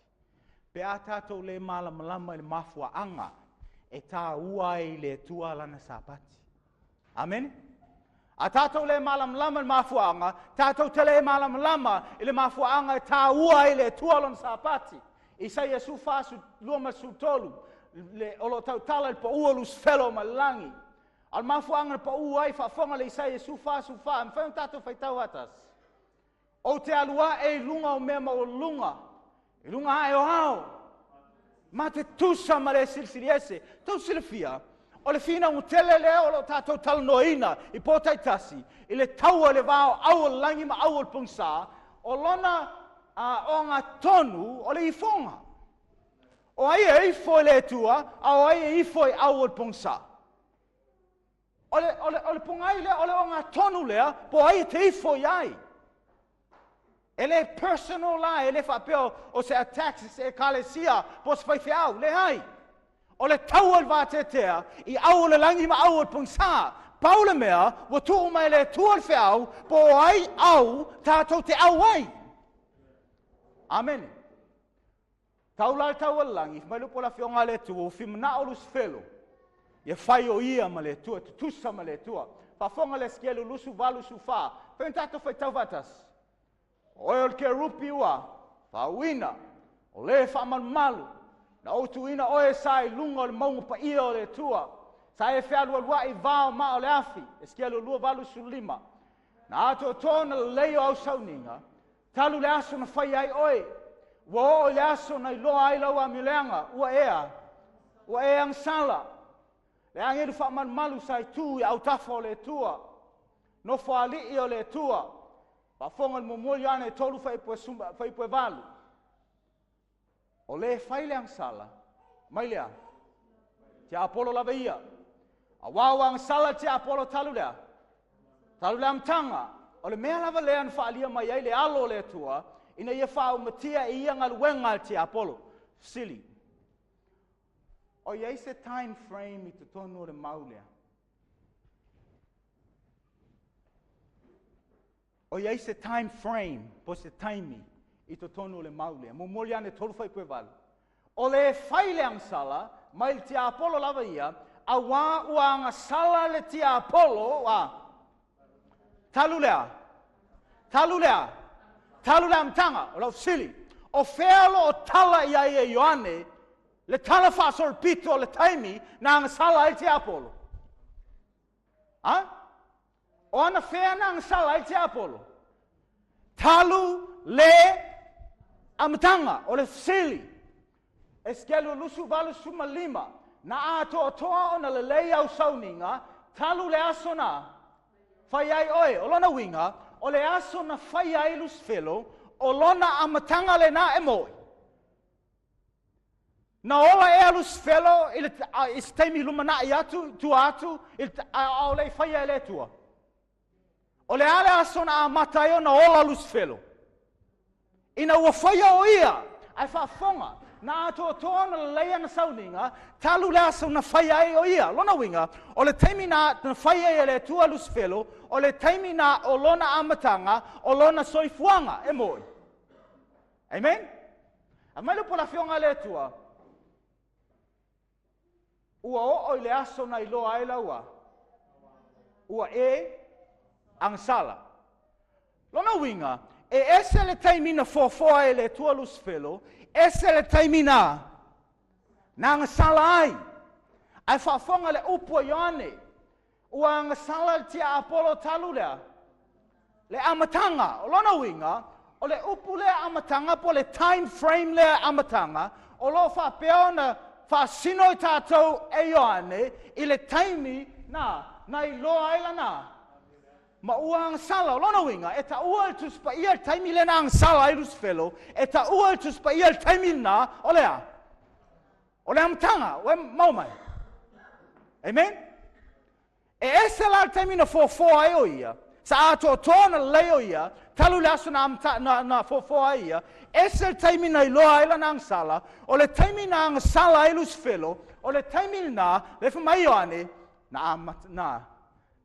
pe a tatou le malamalama i le mafuaaga e tāua ai i le Atua lana Sapati. Amen? A tātou le malamalama i le mafuaaga, tātou te le malamalama i le mafuaaga e tāua ai le Atua lona Sapati. Isaia 42:13, o lo o tautala i le paua o Lusifelo mai le lagi. A o le mafuaaga na pau ai faafofoga le Isaia 44, e mafai ona tatou faitau faatasi. Ou te alu ae i luga o mea maualuluga, i luga ae o ao, ma te tusa ma le silisili ese. Tou silafia, o le finauga tele lea o lo o tatou talanoaina i po taitasi, i le taua i le va o au o le lagi ma au o le pogisa, o lona ogatonu o le ifoga. O ai e ifo i le Atua, a o ai e ifo i au o le pogisa. O le pogai lea, o le ogatonu lea, po o ai e te ifo i ai. E le personal la, e le faapea o se attack, se ekalesia, po o se faifeau, leai. O le taua i le vateatea, i au o le lagi ma au o le pogisa. Pau le mea, ua tuu mai le Atua le feau, po o ai au tātou te au ai. Amen. Tau la le tau o le lagi, mai le upu o le afioga a le Atua, ua fimanao Lusifelo. Ia fai o ia ma le Atua, tutusa ma le Atua. Faafofoga le Esekiele 28, fai ona tatou faitau faatasi. O oe o le kerupi ua faauina, o le faamalumalu, na ou tuuina oe sa i luga o le mauga paia o le Atua. Sa e fealualuai vao ma o le afi, Esekiele 28:15. Na atoatoa na lelei o au sauniga, talu le aso na fai ai oe. Ua oo i le aso na iloa ai lau amioleaga, ua ea agasala. Le agelu faamalumalu sa i tu i autafa o le Atua, nofo alii o le Atua. Faafofoga le muamua Ioane 3:8. O le fai le agasala, mai lea, tiapolo lava ia. Auā ua agasala le tiapolo talu lea, talu le amataga. O le mea lava lea na faalia mai ai le alo o le Atua, ina ia faaumatia e ia galuega a le tiapolo. Fesili, o i ai se time frame i totonu o le mau lea? O i ai se time frame, po se taimi i totonu o le mau lea. Muamua Ioane 3:8. O le fai le agasala, mai le tiapolo lava ia, auā ua agasala le tiapolo, a talu lea, talu lea, talu le amataga. O lau fesili, o fea lo o tala i ai e Ioane le tala faasolopito o le taimi na agasala ai le tiapolo? A? O ana fea na agasala ai le tiapolo? Talu le amataga. O le fesili, Esekiele 28:15, na atoatoa ona lelei au sauniga, talu le aso na fai ai oe. O lona uiga, o le aso na fai ai Lusifelo, o lona amataga lena e moe. Na ola ea Lusifelo i se taimi lumanai atu, tua atu, a o le i faia e le Atua. O le a le aso na amata ai ona ola Lusifelo? Ina ua faia o ia, ae faafofoga, na atoatoa ona lelei ana sauniga, talu le aso na fai ai o ia. Lona uiga, o le taimi na fai ai e le Atua Lusifelo, o le taimi na o lona amataga, o lona soifuaga e moe. Amen? A mai le upu o le afioga a le Atua, ua oo i le aso na iloa ai laua, ua e agasala. Lona uiga, e ese le taimi na foafoa e le Atua Lusifelo, ese le taimi na agasala ai. Ae faafofoga le upu a Ioane, ua agasala le tiapolo talu lea, le amataga. O lona uiga, o le upu lea amataga, po le time frame lea amataga, o lo o faapea ona faasino i tatou e Ioane i le taimi na iloa ai lana ma ua agasala. O lona uiga, e taua le Tusi Paia le taimi lea na agasala ai Lusifelo, e taua le Tusi Paia le taimi lena, o le a? O le amataga, ua mau mai. Amen? E ese la le taimi na foafoa ai o ia, sa atoatoa na lelei o ia, talu le aso na foafoa ai ia, ese le taimi na iloa ai lana agasala, o le taimi na agasala ai Lusifelo, o le taimi lena, le fai mai Ioane, na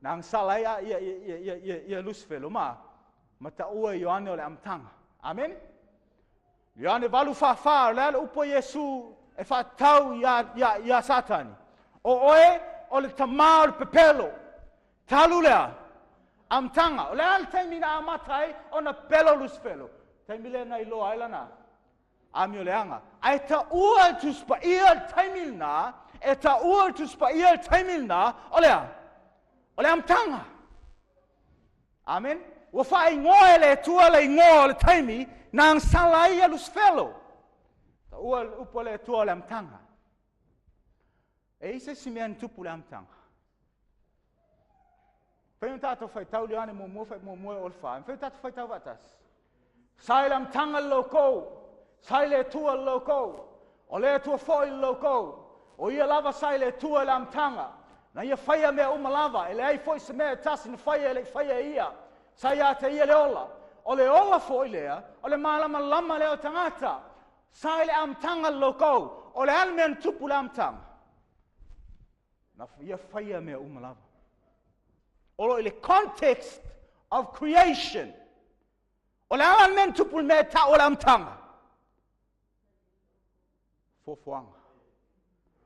agasala ai ia Lusifelo ma taua Ioane o le amataga. Amen? Ioane 8:44, o le a le upu a Iesu e faatatau ia Satani. O oe o le tamā o le pepelo, talu lea, Amataga. O le a le taimi na amata ai ona pepelo Lusifelo? Taimi lea na iloa ai lana amioleaga. Ae taua e le Tusi Paia le taimi lena, e taua e le Tusi Paia le taimi lena, o le a? O le amataga. Amen. Ua faaigoa e le Atua le igoa o le taimi na agasala ai ia Lusifelo. Taua le upu a le Atua o le amataga. E i ai se isi mea na tupu i le amataga? Fai ona tatou faitau Ioane muamua fai muamua e o le fa. Fai ona tatou faitau faatasi. Sa i le amataga le logou, sa i le Atua le logou, o le Atua foi le logou. O ia lava sa i le Atua i le amataga. Na ia faia mea uma lava, e leai foi se mea e tasi na faia e le i faia e ia. Sa ia te ia le ola. O le ola foi lea, o le malamalama lea o tagata. Sa i le amataga le logou. O le a le mea na tupu i le amataga? Na ia faia mea uma lava. O lo i le context of creation. O le a le mea na tupu i le mea e tau o le amataga? Foafoaga.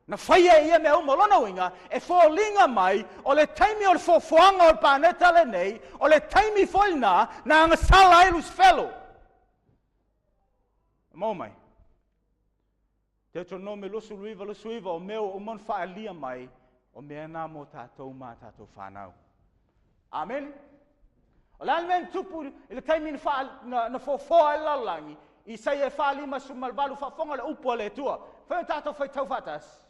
Na faia e ia mea uma. O lona uiga, e foliga mai o le taimi o le foafoaga o le paneta lenei, o le taimi foi lena na agasala ai Lusifelo. E maua mai? Deuteronome 29, 29, o mea ua uma ona faaalia mai, o mea na mo tatou ma tatou fanau. Amen. O le a le mea na tupu i le taimi na foafoa ai le lalolagi? Isaia e 58 faafofoga le upu a le Atua. Fai o tatou faitau faatasi.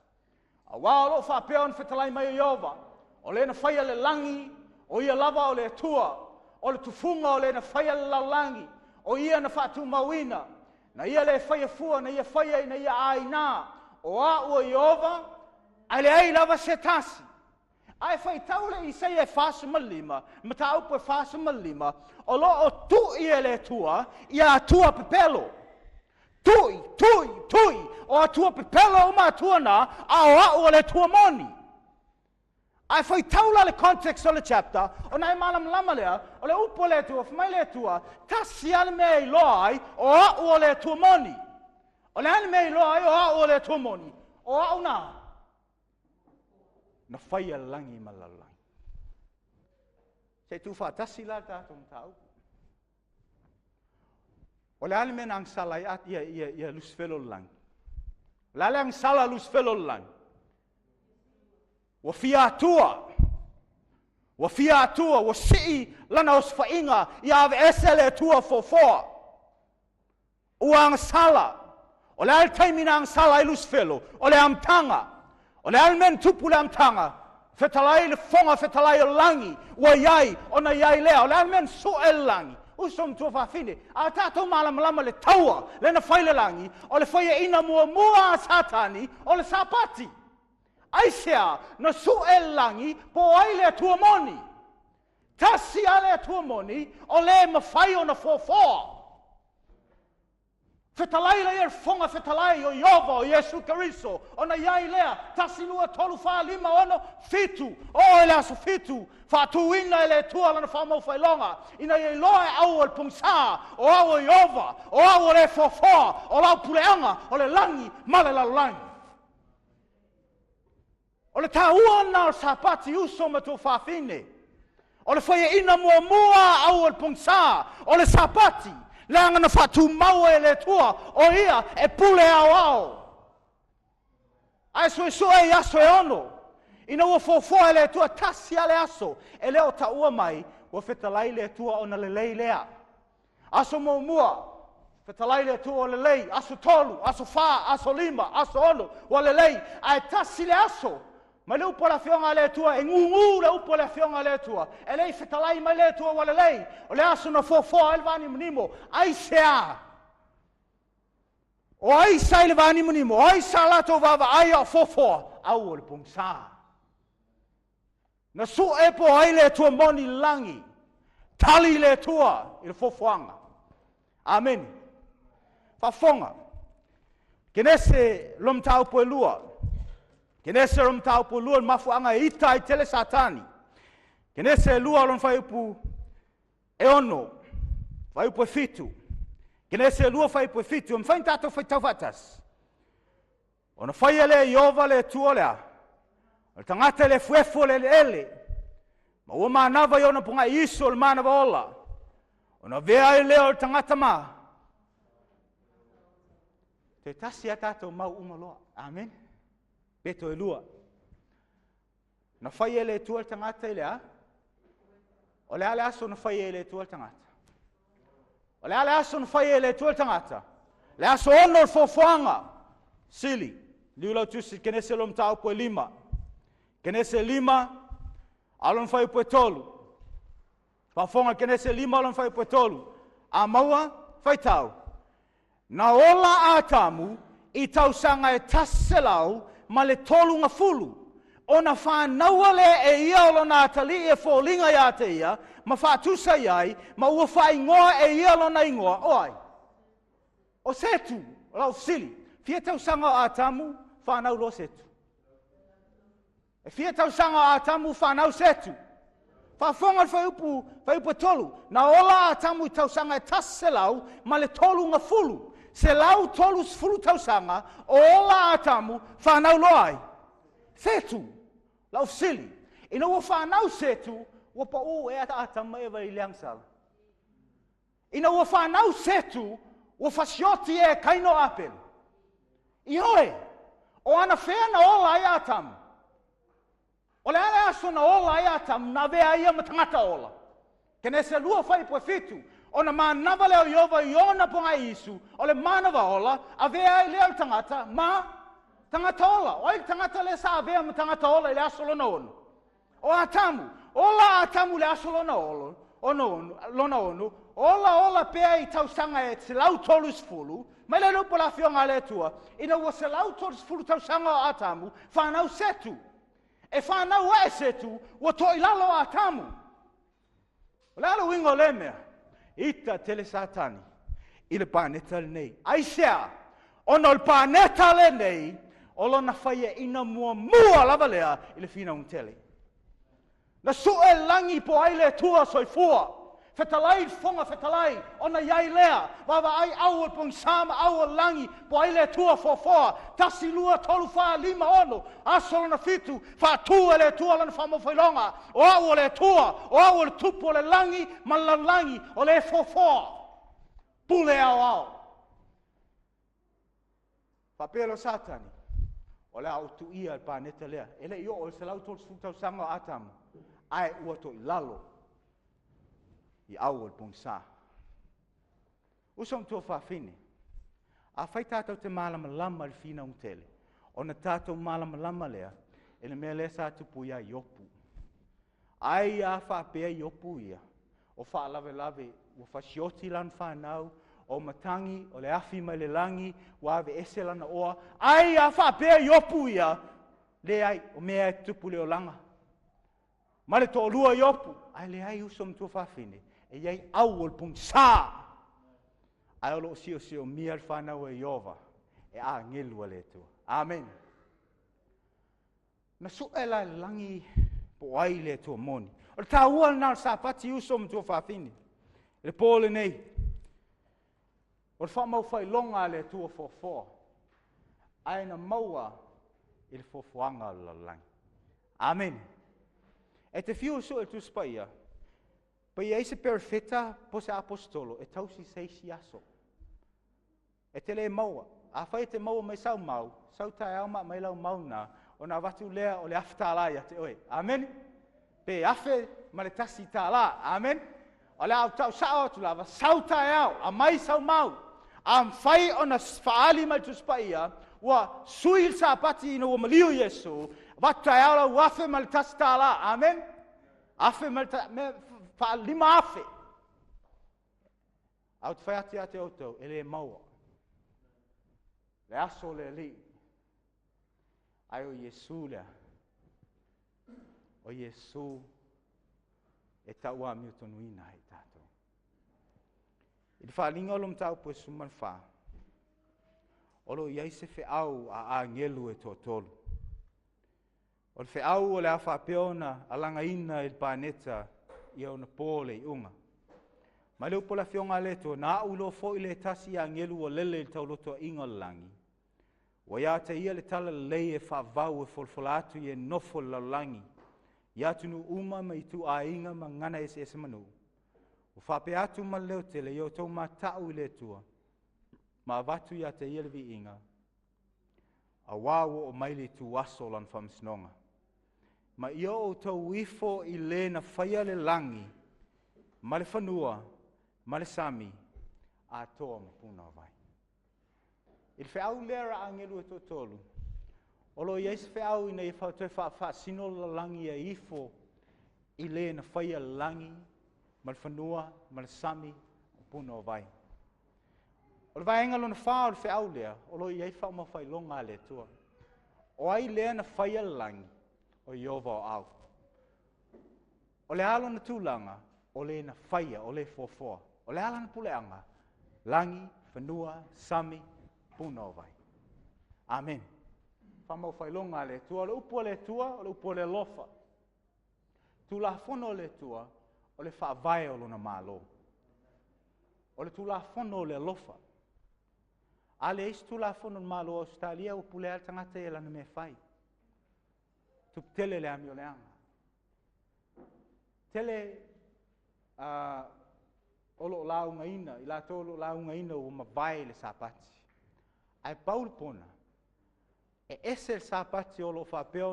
Auā o lo o faapea ona fetalai mai e Ieova, o le na faia le lagi, o ia lava o le Atua, o le tufuga o le na faia le lalolagi, o ia na faatumauina, na ia le faia fua, na ia faia ina ia aiga, o a'u o Ieova, ae leai lava se tasi. Ae faitau le Isaia e 45, mataupu e 45, o lo o tui e le Atua ia Atua pepelo. Tui, tui, tui, o Atua pepelo uma Atua na, a o a'u o le Atua moni. Ae faitau la le context o le chapter, ona e malamalama lea, o le upu a le Atua, fai mai le Atua, tasi lava le mea e iloa ai, o a'u o le Atua moni. O le a le mea e iloa ai o a'u o le Atua moni? O a'u na. Na faia le lagi ma le lalolagi. Se i tuufaatasi la le tatou mataupu. O le a le mea na agasala ai ia Lusifelo i le lagi? O le a le agasala a Lusifelo i le lagi? Ua fia atua. Ua fia atua, ua sii lana osofaiga ia aveese le Atua foafoa. Ua agasala. O le a le taimi na agasala ai Lusifelo? O le amataga. O le a le mea na tupu i le amataga? Fetalai le fofoga fetalai o le lagi, ua i ai, ona i ai lea. O le a le mea na sue e le lagi? Uso ma tuafafine, a tatou malamalama le taua lea na fai le lagi, o le faiaina muamua a Satani, o le Sapati. Aisea na sue le lagi po o ai le Atua moni? Tasi lava le Atua moni, o le mafai ona foafoa. Fetalai la ia le fofoga fetalai o Ieova, o Iesu Keriso, ona i ai lea, 1, 2, 3, 4, 5, 6, 7, oo i le aso 7, faatuina e le Atua lana faamaufailoga, ina ia iloa e au o le pogisa, o au o Ieova, o au o le foafoa, o lau puleaga, o le lagi ma le lalolagi. O le taua lena o le Sapati, uso ma tuafafine. O le faiaina muamua a au o le pogisa, o le Sapati, leaga na faatumau e le Atua, o ia e pule aoao. Ae suesue i aso e 6, ina ua foafoa e le Atua tasi lava le aso, e le o taua mai, ua fetalai le Atua ona lelei lea. Aso muamua, fetalai le Atua ua lelei, aso 3, aso 4, aso 5, aso 6, ua lelei, ae tasi le aso. Mai le upu a le Afioga a le Atua, e gugu le upu a le Afioga a le Atua, e le i fetalai mai le Atua ua lelei, o le aso na foafoa ai le vanimonimo, aisea? O ai sa i le vanimonimo, o ai sa latou vaavaai a o foafoa? Au o le pogisa. Na sue po o ai le Atua moni i le lagi, tali le Atua i le foafoaga. Amene. Faafofoga. Kenese lo mataupu e lua. Kenese lo mataupu e lua, le mafuaaga e ita ai tele Satani. Kenese e 2 lona fuaiupu e 6, fuaiupu e 7. Kenese e 2 fuaiupu e 7, e mafai ona tatou faitau faatasi. Ona faia lea Ieova le Atua lea, o le tagata i le efuefu o le eleele, Ma ua manava i ona pogai isu o le manava ola, ona avea ai lea o le tagata ma. Toe tasi a tatou mau uma loa. Amen. Pe toe lua. Na fai e le Atua le tagata i le a? O le a le aso na fai e le Atua le tagata? O le a le aso na fai e le Atua le tagata? Le aso 6 o le foafoaga. Sili, liu lau tusi, Kenese lo mataupu e 5. Kenese 5, alo na fai upu e 3. Faafofoga Kenese 5, alo na fai upu e 3. A maua, faitau. Na ola Atamu i tausaga e 130, ona whānaua le e ia o lona atalii e fōlinga ia te ia, ma whaatusa iai, ma ua whaingoa e ia lona ingoa, o ai? O Setu, o lau fesili, fia tausaga o Atamu, whānau loa Setu. E fia tausaga o Atamu, whānau Setu. Faafofoga le fuaiupu, fuaiupu e 3. Na ola Atamu i tausaga e 130. 130 tausaga, o ola Atamu, whānau loa ai. Setu, lau fesili. Ina ua whānau Setu, ua pau e Atamu e vai le angsala. Ina ua whānau Setu, ua fasioti e Kaino Apelu. I oe, o ana whea na ola ai Atamu. O le ale aso na ola ai Atamu, na vea ia matangata ola. Kenese 2 fuaiupu e 7, ona manava leo Iova i ona ponga isu, o le manava ola, a vea ai leo tangata, ma tangata ola. O ai tangata le sa avea ma tangata ola i le aso lona ono. O Atamu, ola Atamu le aso lona olo, ono, lona ono, ola ola pea i tausaga e 130, mai le lupo la fionga le tua, ina ua 130 tausaga o Atamu, whanau Setu. E whanau e Setu, ua toi lalo Atamu. O le alo wingo le mea, ita tele satani, i le paneta lenei. Ai sea, ona o le paneta lenei, o lona whaia ina mua mua lava lea, i le whina untele. Na sue langi po ai le tua soifua. Fetalai fonga fetalai, ona iai lea, wawa ai au o pongsa ma au o langi, po ai le tua foafoa, 1 2 3 4 5 6, aso lona 7, whaatua le tua lona whamofailoga, o au o le tua, o au o le tupu o le langi, ma le lalagi, o le foafoa, pule ao ao. Whapelo satani, o le au tu ia le paneta lea, ele i o o le 130 tausaga o Atamu, ai ua toi lalo, i au o le pongsa. Uso mtua whawhine, a whai tātou te malamalama le whina ungtele, ona tātou malamalama lea, e le mea lea sa tupu ia Iopu. Ai a whapea Iopu ia, o whaalave ua whasioti lan whanau, o matangi, o le afi mai le langi, ua ave ese lana oa. Ai a whapea Iopu ia, le ai, o mea e tupu le olanga. Ma le to'olua Iopu, ai le ai uso mtua whawhine, e iai au o le pongsa. Ai o loo sio sio mia le whanau e Iova, e a ngelu a le Atua. Amen. Na sue la langi po ai le Atua moni. O le tāua na le sapati uso mtua whawhine. Le pō lenei. O le whamau whailonga le Atua foafoa. Ai na maua i le foafoaga o le lalolagi. Amen. E te whiu so e tuspaia, pa ia se perfeta po se apostolo, e tausi seisi aso. E te le maua, a whai te maua mai sau mau, sau tae au ma mai lau mauna, o nā watu lea o le afe tālā ia te oe. Amen. Pe afe ma le tasi tālā. Amen. O le au tau sao atu lava, sau tae au, a mai sau mau. A mwhai o na whaali mai tuspaia, ua sui le sapati ina ua maliu Yesu, watu tae au lau afe ma le tasi tālā. Amen. Afe ma le me, whaalima afe. Au te whai atu ia te outou, e le maua. Le aso le li. Ai o Yesu lea. O Yesu e tau a miu tonuina ai tātou. I le whaalinga o lo mtau po e suman wha, o lo iai se wheau a angelu e tōtolu. O le wheau o le a whaapeona a langaina i le paneta i ona pō le i unga. Mai le upo la fionga le tō, nā ulo fo i le tasi angelu o lele i le tauloto a inga o le langi. Ua ia te ia le tala lei e whaavau e folfola atu i e nofo le lalolagi. I atunuu uma ma ituaiga ma gagana eseese ma nuu, ua faapea atu ma le leotele ia outou mata'u i le Atua, ma avatu iā te Ia le viiga, auā ua oo mai le ituaso o Lana faamasinoga. Ma ia outou ifo i lē na faia le lagi ma le fanua ma le sami atoa ma puna o vai. I le feau lea a agelu e toatolu, o lo o i ai se feau ina ia toe faafaasino le lalagi ia ifo i lē na faia le lagi ma le fanua ma le sami ma puna o vai. O le vaega lona fa o le feau lea, o lo o i ai faamaufailoga a le Atua. O ai lea na faia le lagi? O Ieova o au. O le a lona tulaga? O le na faia, o le fuafua. O le a lana puleaga? Lagi, fanua, sami, puna o vai. Amen. Faamaufailoga a le Atua. O le upu a le Atua, o le upu o le alofa. Tulafono o le Atua, o le faavae o lona Malo. O le Tulafono o le alofa. A leai se Tulafono o le Malo o Ausetalia, ua pule lava le tagata ia i lana mea e fai. Tupu tele le amioleaga. Tele o lo o laugaina, i latou o lo o laugaina ua mavae i le Sapati. Ae pau le pona, e ese le Sapati o lo o faapea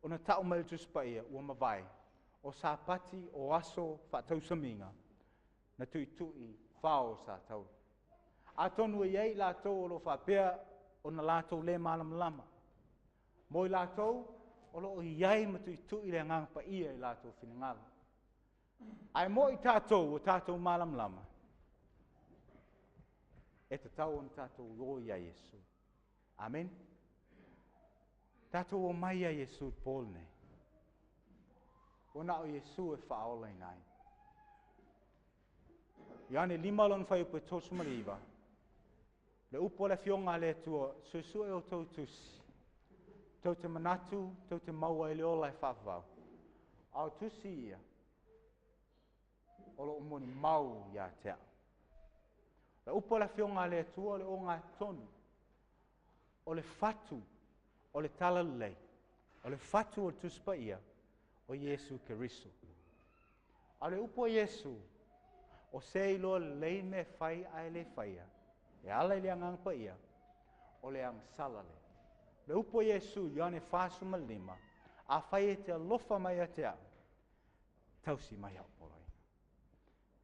ona tau mai le Tusi Paia ua mavae, o Sapati o aso faatausamiga na tuitui fao o sa taula. Atonu e i ai i latou o lo o faapea ona latou le malamalama. Mo i latou o lo o i ai ma tuitui le Agaga Paia i latou finagalo. Ae mo i tatou o tatou malamalama, e tatau ona tatou o iā Iesu. Amen. Tatou o mai iā Iesu i le po lenei. Ua na o Iesu e faaolaina ai. Ioane 5 lona fuaiupu e 39, le upu a le Afioga a le Atua, suesue outou tusi, tou te manatu, tou te maua ai le ola e faavavau. A o tusi ia, o lo o molimau ia te au. Le upu a le Afioga a le Atua, o le ogatotonu, o le fatu o le talalelei, o le fatu o le Tusi Paia, o Iesu Keriso. A o le upu a Iesu, o se iloa lelei mea e fai ae le faia, e ala i le Agaga Paia, o le agasala lea. Le upu a Iesu, Ioane 45, afai e te alofa mai ia te au, tausi mai au poloaiga.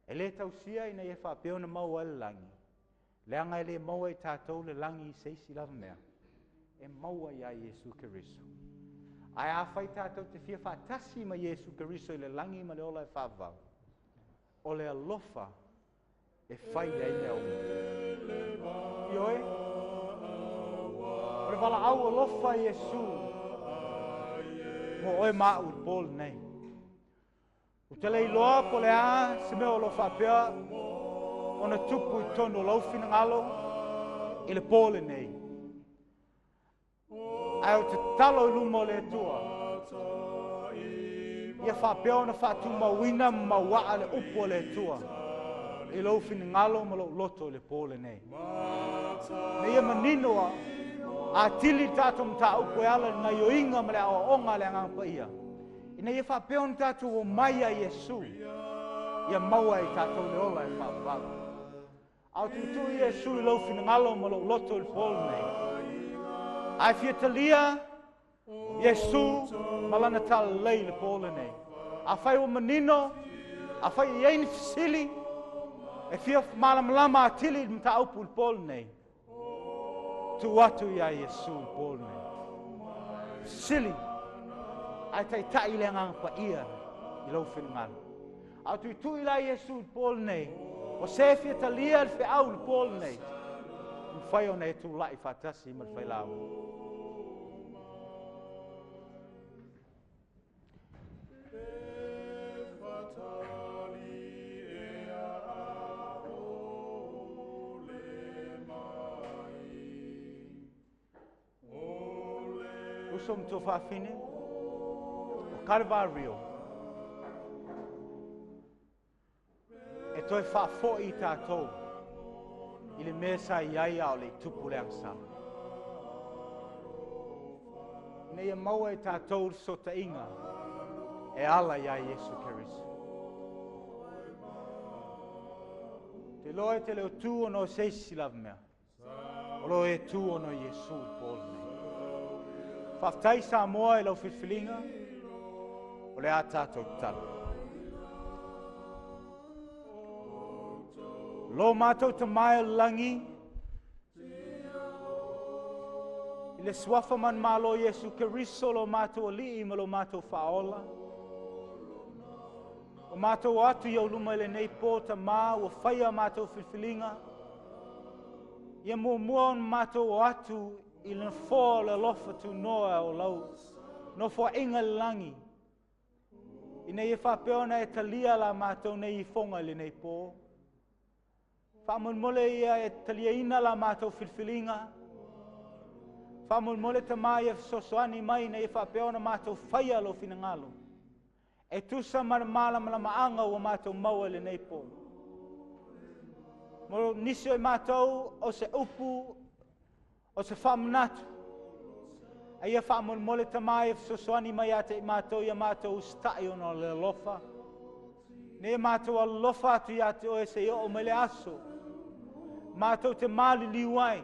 E le tausia ina ia faapea ona maua ai le lagi, leaga e le maua i tatou le lagi i se isi lava mea, e maua iā Iesu Keriso. Ae afai tatou te fia faatasi ma Iesu Keriso i le lagi ma le ola e faavavau, o le alofa e fai ai mea uma. Ioe, o le valaau alofa Iesu mo oe ma au i le po lenei. Ou te le iloa po o le a se mea o lo o faapea ona tupu i totonu o lou finagalo i le po lenei. Ae ou te tatalo i luma o le Atua, ia faapea ona faatumauina ma mauaa le upu a le Atua i lou finagalo ma lou loto i le po lenei. Ina ia manino a atili le tatou mataupu e ala i le gaioiga ma le aoaoga a le Agaga Paia, ina ia faapea ona tatou omai ia Iesu, ia maua e tatou le ola e faavavau. A o tuitui Iesu i lou finagalo ma lou loto i le po lenei, ae fia talia Iesu ma lana talalelei i le po lenei. Afai ua manino, afai e i ai ni fesili, e fia malamalama atili i le mataupu i le po lenei, tuu atu iā Iesu i le po lenei. Fesili, ae taitai le Agaga Paia i lou finagalo. A o tuitui la Iesu i le po lenei, o se fia talia le feau i le po lenei, mafai ona e tulai faatasi ma le failauga. Uso ma tuafafine, o Kalvario e toe faafoi i tatou i le mea sa i ai a o le i tupu le agasala. Ina ia maua e tatou le fesootaiga E ala iā Iesu Keriso. Te iloa e te le o tu ona o se isi lava mea. O lo o e tu ona o Iesu i le po lenei. Faafetai Samoa i lau filifiliga, o le a tatou tatalo. Lo matou Tama e o le lagi, i le suafa manumalo o Iesu Keriso lo matou Alii ma lo matou Faaola, ua matou o atu i ou luma i lenei po, Tamā, ua faia a matou filifiliga, ia muamua ona matou o atu i le nofoa o le alofa tunoa o lau nofoaiga i le lagi, ina ia faapea ona e talia la matou nei ifoga i lenei po. Faamolemole ia e taliaina la matou filifiliga. Faamolemole Tamā ia fesoasoani mai ina ia faapea ona matou faia lou finagalo e tusa ma le malamalamaaga ua matou maua i lenei po. Mo nisi o i matou o se upu o se faamanatu, a ia faamolemole Tamā ia fesoasoani mai ia te i matou ia matou usitai ona o le alofa. Ina ia matou alolofa atu ia te oe seia oo mai le aso matou te maliliu ai,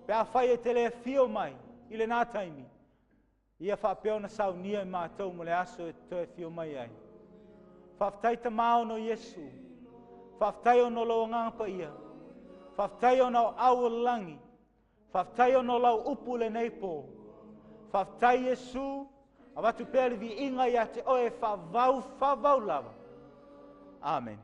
pe afai e te le afio mai i lena taimi, ia faapea ona saunia i matou mo le aso e toe afio mai ai. Faafetai Tamā ona o Iesu. Faafetai ona o lou Agaga Paia. Faafetai ona o au o le lagi. Faafetai ona o lau upu i lenei po. Faafetai Iesu, avatu pea le viiga ia te oe e faavavau, faavavau lava. Amene.